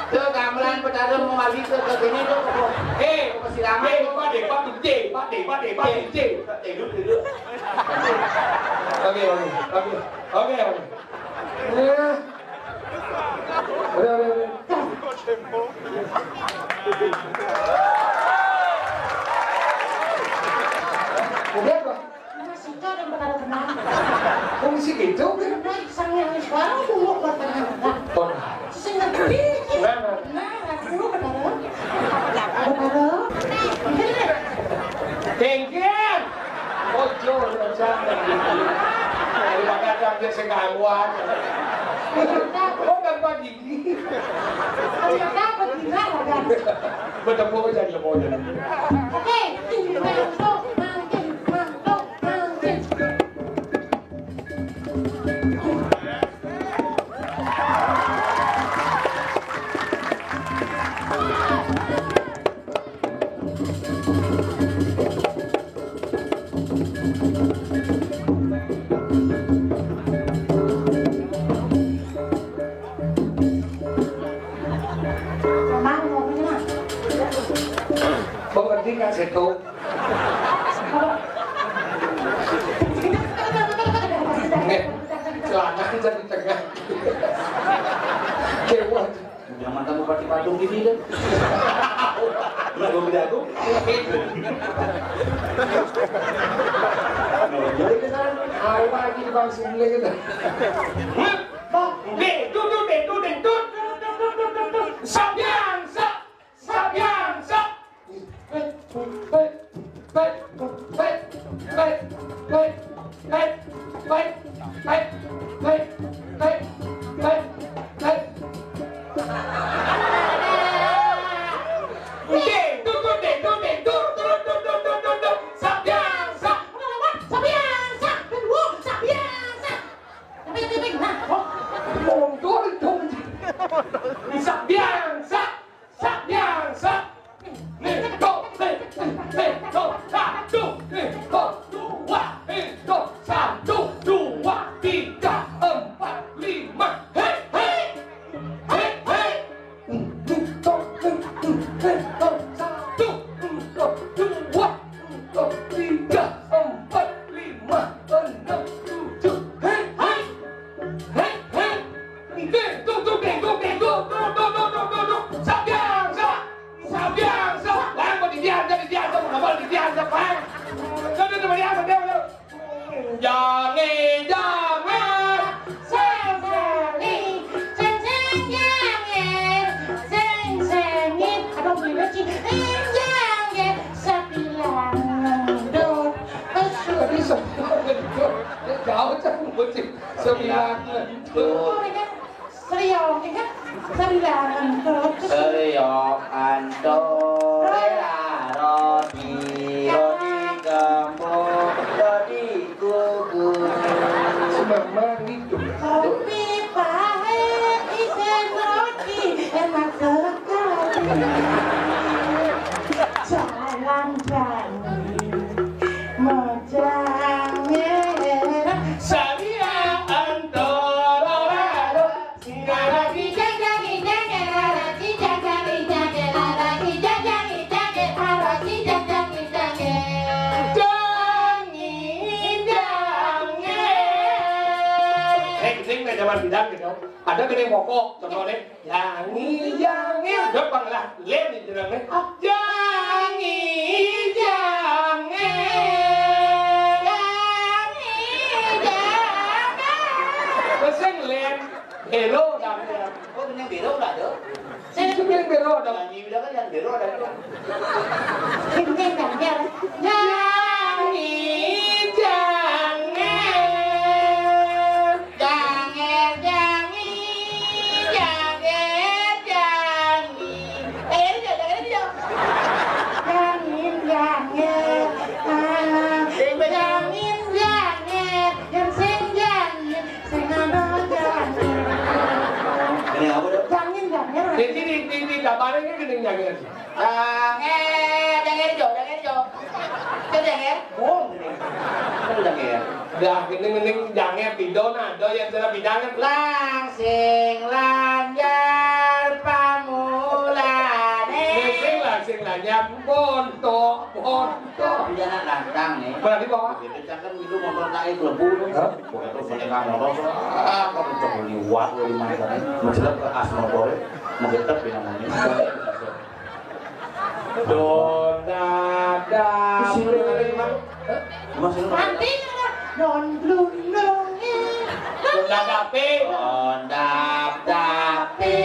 Tuh, gamelan Betara mau lagi ke, ke sini tuh, ke, eh, ke persilangan. Eh, Pak Dé, Pak Dé, Pak Dé, Pak Dé, Pak Dé. Tidur, tidur. Oke, oke, oke. Oke, oke. Eh. Oke, oke, oke. Udah, Pak. Nah, situ ada yang bakal kenal. Fungsi gitu, kan? Nah, sang yang suara dulu buat kenal. Nah, sing ngerti. Nah, nah. Nah, dulu benar. Benar. Tengkir. Ojo, jangan. Daripada ada yang sing gangguan. Oh, dan pagi. Ternyata betina, kan? Betul, jangan lepotan. Oke, mantuk, mantuk, mantuk, mantuk. Memang ngomongnya. Pengerti, Kak Seto? Nih, celana jadi tengah. Kewat. Yang mantan bupati Patung ini kan. Nah, gue beda aku. Nah, jadi ke sana. Ayo, Pak, ini Bang Sumling itu. Dé, dut, dut, dé, dut, dé, dut. Sambiang, sa, sambiang, sa. Mundur dong. Sambiang, sa. Sambiang, sa. Nih, tuh, nih, nih, tuh, satu, nih, tuh, dua, nih, tuh, satu, dua, tiga, empat, lima, hei, hei, hei, hei. Nih, tuh, nih, nih, nih, tuh, satu, nih, tuh, dua, nih, tuh, tiga, empat, lima, enam, tujuh, hei, hei, hei, hei. Nih, tuh, tuh, nih, tuh, nih, tuh, tuh, tuh. Sriok, ingat? Sriok, anto. Sriok, anto. Rela, roti, roti gembung, roti kuku. Semama gitu. Kopi pahit, isin roti, enak sekali. Jalan-jalan, mejang, merah. Saria, anto, rela, roti. Jangi, jangi. Eh, sing nek jaman bidan gitu. Ada gini mokok, contohnya. Jangi, jangi. Udah panglah, len di dalamnya. Jangi, jangi. Jangi, jangi. Terus yang len, helo, dan Oh, ini biro udah ada. Sing sing biro ada. Nyanyi udah kan yang biro ada. Sing sing nyanyi. Nyanyi, jangan. Jangan, jangan, jangan, jangan. Eh, ini jangan, ini jangan. Jangan, jangan. Ah, jangan, jangan. Yang sing jangan. Sing ada jangan. Ini apa, Dok? Jangan, jangan. Di sini, di, di gambarnya ini gini, jangan. Jangan, jangan, Jo, jangan, Jo. Kan jangan? Bohong, ini. Kan jangan. Dah, ini mending jangan, pido, nah, do yang sudah bidangan. Langsing lanjar pamulane. Sing langsing lanjar, bonto, bonto. Dia nak lantang nih. Berarti bawa. Begitu cakep itu motor naik lebu. Hah? Begitu menekan motor, ah, kamu cek liwat lu di mana? Mencelep ke as motor, menggetep ya namanya. Don dada. Sini, Bang. Hah? Mas, lu Nanti don blundung. Don dadape. Don dadape.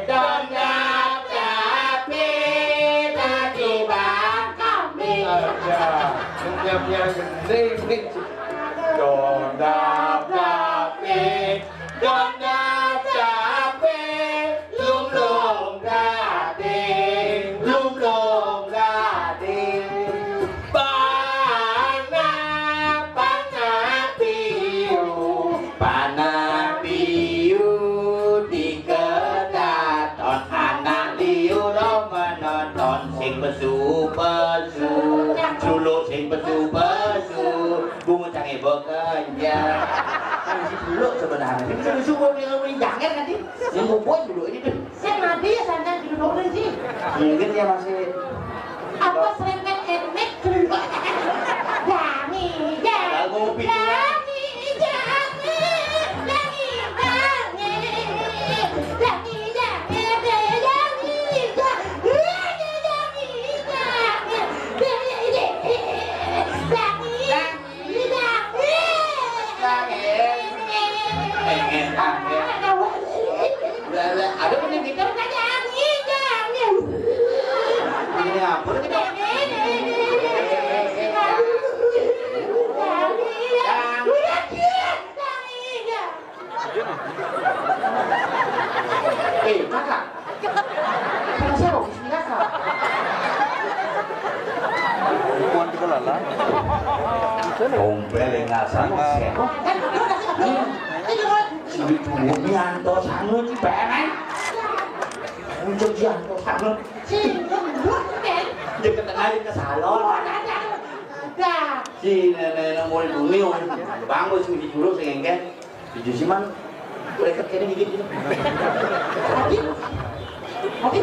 Don dadape. Tadi bang kambing. Ada. Yang, yang, yang gede, gede. Don dap dape, don dap dape, lum lum gading, lum lum gading. Panah, panah piu, panah piu dikedaton, anak liu ro menonton, sing pesu-pesu, suluk sing pesu-pesu. Bungut cange bekerja. Kan si dulu sebenarnya. Ini sudah subuh dia ngomongin janger nanti. Yang ngumpul dulu ini tuh. Saya mati ya sana di dulu sih. Mungkin dia masih Apa serempet enek dulu. Dani, dani. Lagu pintu. Dani, dani. Dani, dani. Dani, dani. Dani, dani. Dani, dani. Dani, dani. Dani. Ada mending kita. Ini apa nih? Eh, kakak. Sama siapa? Bismillah, Kak. Bukan kita lala. Tompel yang ngasal. Kan, lu udah siap, belum? Ini, Bos. Ini tuh, ini Anto Sanut, si Beren. Untuk si Anto Sanut. Si, lu, lu, Ben. Dia ketengahin ke salon. Oh, ada, ada. Ada. Si nenek-nenek mulai bumi, oh. Bang, bos, si juru, sing engke. Jujur sih, Man. Leket kene gigit gitu. Lagi? Lagi?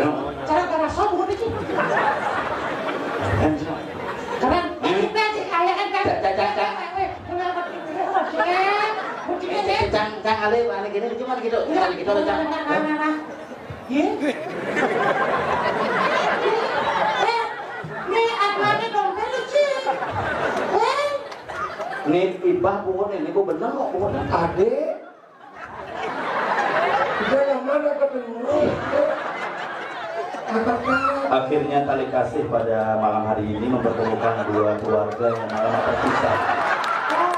Cara, cara sob, bukan itu. Kan, sih. Keren. Ini. Kita sih, kayak kan, kan? Cak, cak, cak, cak. Eh, kenapa? Eh, eh, eh, cang, cang, ale, ale gini, cuma gitu. Iya. Cang gitu, cang. Nah, nah, nah, nah. Ye? Eh, ni apa ni dompet lu, Ci? Eh? Ni ibah bungut ni, ni bener kok bungut ni. Ade. Kita yang mana ketemu? Apakah Akhirnya tali kasih pada malam hari ini mempertemukan dua keluarga yang lama terpisah.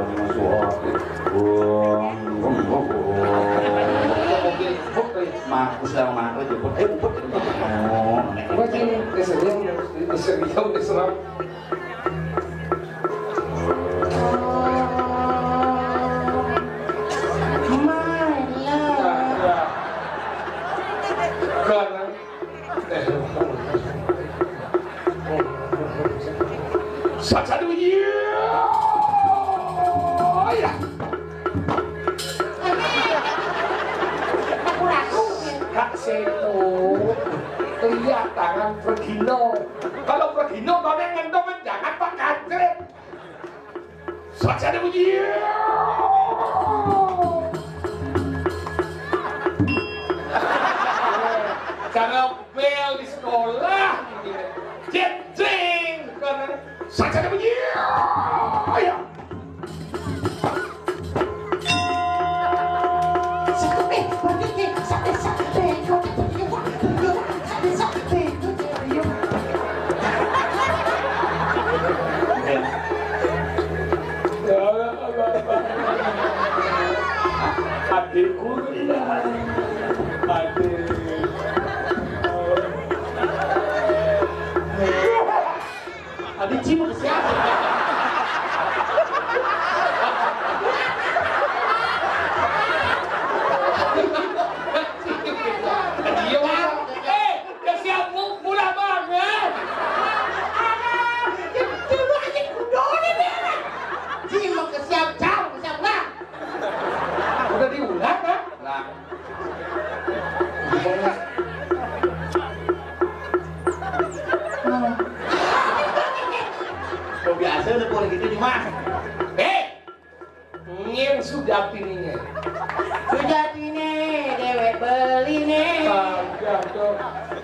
Wong suara. Wong, wong, wong, wong. Mampus lah, mampus, jemput. Eh, jemput. Oh. Apa sih? Keselnya, keselnya, keselnya. Saja dulu, iya. Kak Seto, lihat tangan Regino. Kalau Regino mau ngentok, jangan Pak Kancil. Saja dulu, iya. Cara bel di sekolah. Jeng, jeng. Saja dulu, iya. Ayo.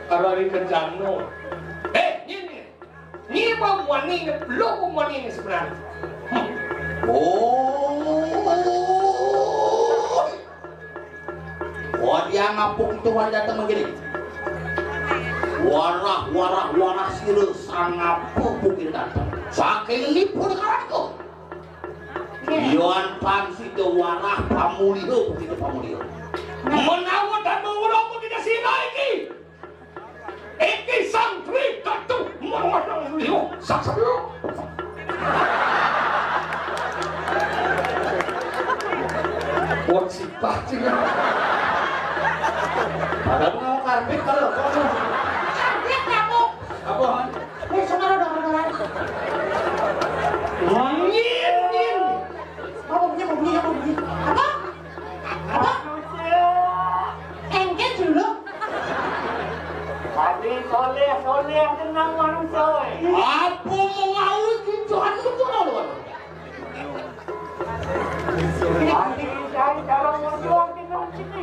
Karo ari kencangno. Eh, nyén, nyén. Nyén apa muani, lho apa muani sebenarnya. Oh. Wah, dia ngapuk itu wan dateng mengkini. Warah, warah, warah sira sangapuk bukit dateng. Saking lipur karatku. Yoan pan sida warah pamuliha bukit pamuliha. Menawa dhamma wira bukit sira iki. Iki santri Datu Mawar Liyo Saksabyo. Wong sipah sing. Padahal mau karbit kalau kok. Karbit kamu. Apa? Wis ora ora ora. Wong nyin nyin. Apa punya mobil apa punya? Apa? Apa? Engke dulu. Tapi soleh-soleh tenang manusia, eh. Apa mau mau itu Tuhan betul lawan. Tapi cari cara manusia tenang sini.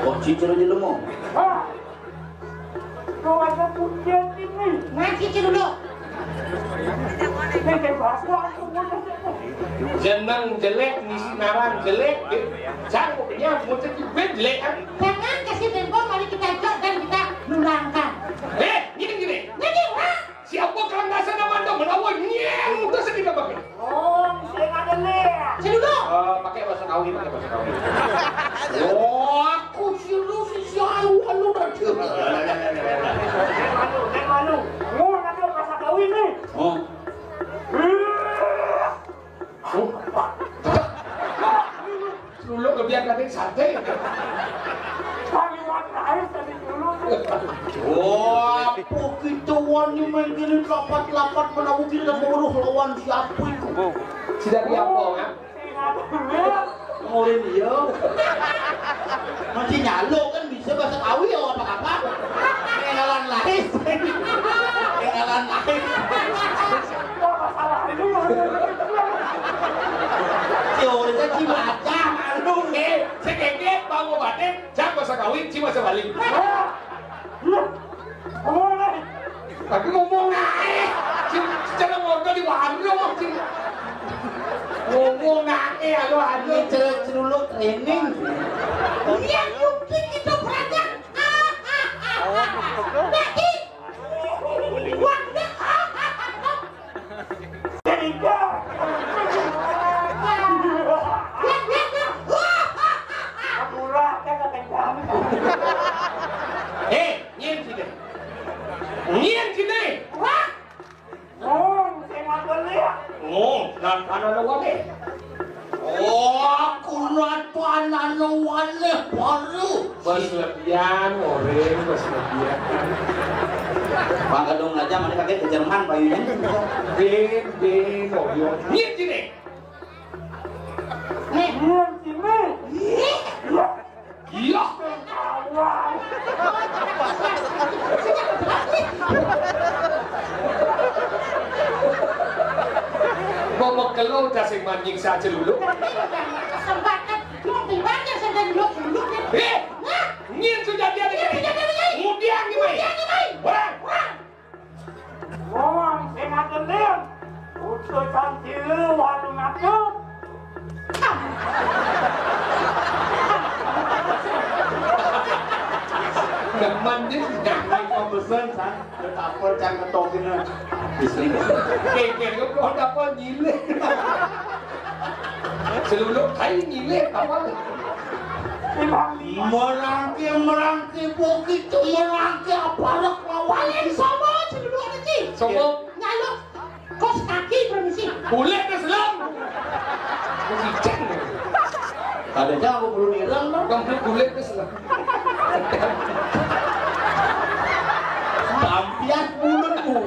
Kok cicir aja lu mau? Hah? Kau ada pujian ini. Ngaji dulu. Ini bahasa aku mau Jeneng jelek, ngisi naran jelek, jang pokoknya muncul juga jelek kan. Jangan kasih tempo, mari kita ajak dan kita menangkan. Eh, gini gini. Jadi, ha? Siapa kalau nggak sana mandang menawa nyeng terus kita pakai. Oh, saya nggak ada nih. Saya dulu. Eh, pakai bahasa Kawi, pakai bahasa Kawi. Oh, aku sih lu sih si alu alu dan Neng malu, neng malu. Mau nanti bahasa Kawi nih. Oh. Celuluk lebih angkat sate. Kalimat lain tadi dulu. Wah, apa kita wani main gini lapat-lapat menawa kita mau weruh lawan siapa itu? Sudah diapo, kan? Ngorin iya. Masih nyaluk kan bisa bahasa Kawi ya apa apa. Kenalan lain. Kenalan lain. Teori saya gimana? Aduh, eh, saya kaget, Pak Bupati, siapa bahasa Kawi, siapa bahasa Bali. Tapi ngomong ae. Sing secara ngono di warung, sing ngomong ae, alo, alo. Ini celuk-celuluk training. Iya, kuping itu banyak. Nanti. Wah, Eh, nyén sini. Nyén sini. Wah. Ngong, sing ngapa liya? Ngong, nah, kanan wale. Oh, aku napa anane wale baru. Bos lebihan, oreng, bos lebihan. Bang Gadung aja mana kakek ke Jerman bayunya. Bin, bin, oh, yo. Nyit sini. Nih, nyit sini. Iya. Mau mekelo udah sing manying saja dulu. Kesempatan, mau dibaca sampai dulu, dulu, ya. Eh, nah, nyir sudah dia, dia, dia, dia, dia. Kemudian gimana? Kemudian gimana? Orang. Orang. Wong sing ngaten, Lin. Utusan dhewe walu ngaku. Demen, Dik. Nyampe kok pesen, San. Wis tapel cang ketokin. Habis iki. Kengken kok ora apa nyilih. Seluluk kae nyilih apa? Merangke, merangke, begitu merangke aparek lawan. Kalian sapa jenengan iki? Sapa? Nyaluk kos kaki permisi. Golek wis lho. Wis ijeng. Ada aja aku belum ireng, Bang. Kamu golek wis lho. Tampias mulutmu.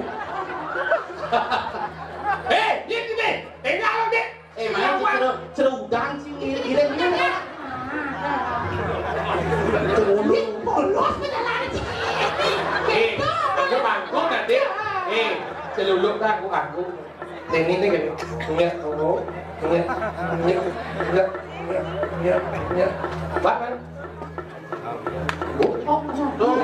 Eh, ini nih. Tinggal, Dik. Eh, main cero, cero udang sih, ngiring, ngiring. Cero udang. Polos, kita lari, Cik. Eh, aku bangkok nanti. Eh, celuluk tak aku, aku. Ini, ini, gini. Nyet, oh, nyet, nyet, nyet, nyet, nyet, nyet. Apa, kan? Oh, oh, oh.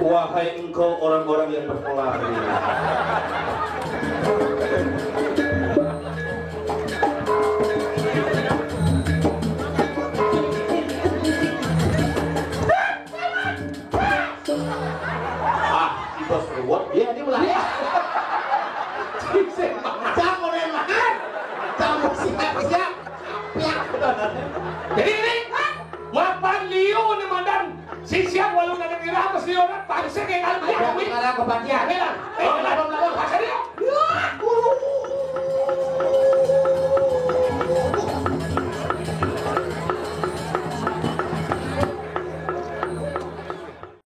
Wahai engkau orang-orang yang berkelahi. Ah, si bos ruwet. Iya, dia mulai. Siap, udah makan. Kamu siap-siap. Siap. Jadi ini, mapan liu ni madan. Si siap walau ada kira apa si orang, pangsa kayak kalau dia, Ada wih. Sekarang kepagian. Bilang, eh, belakang, belakang, pasar dia.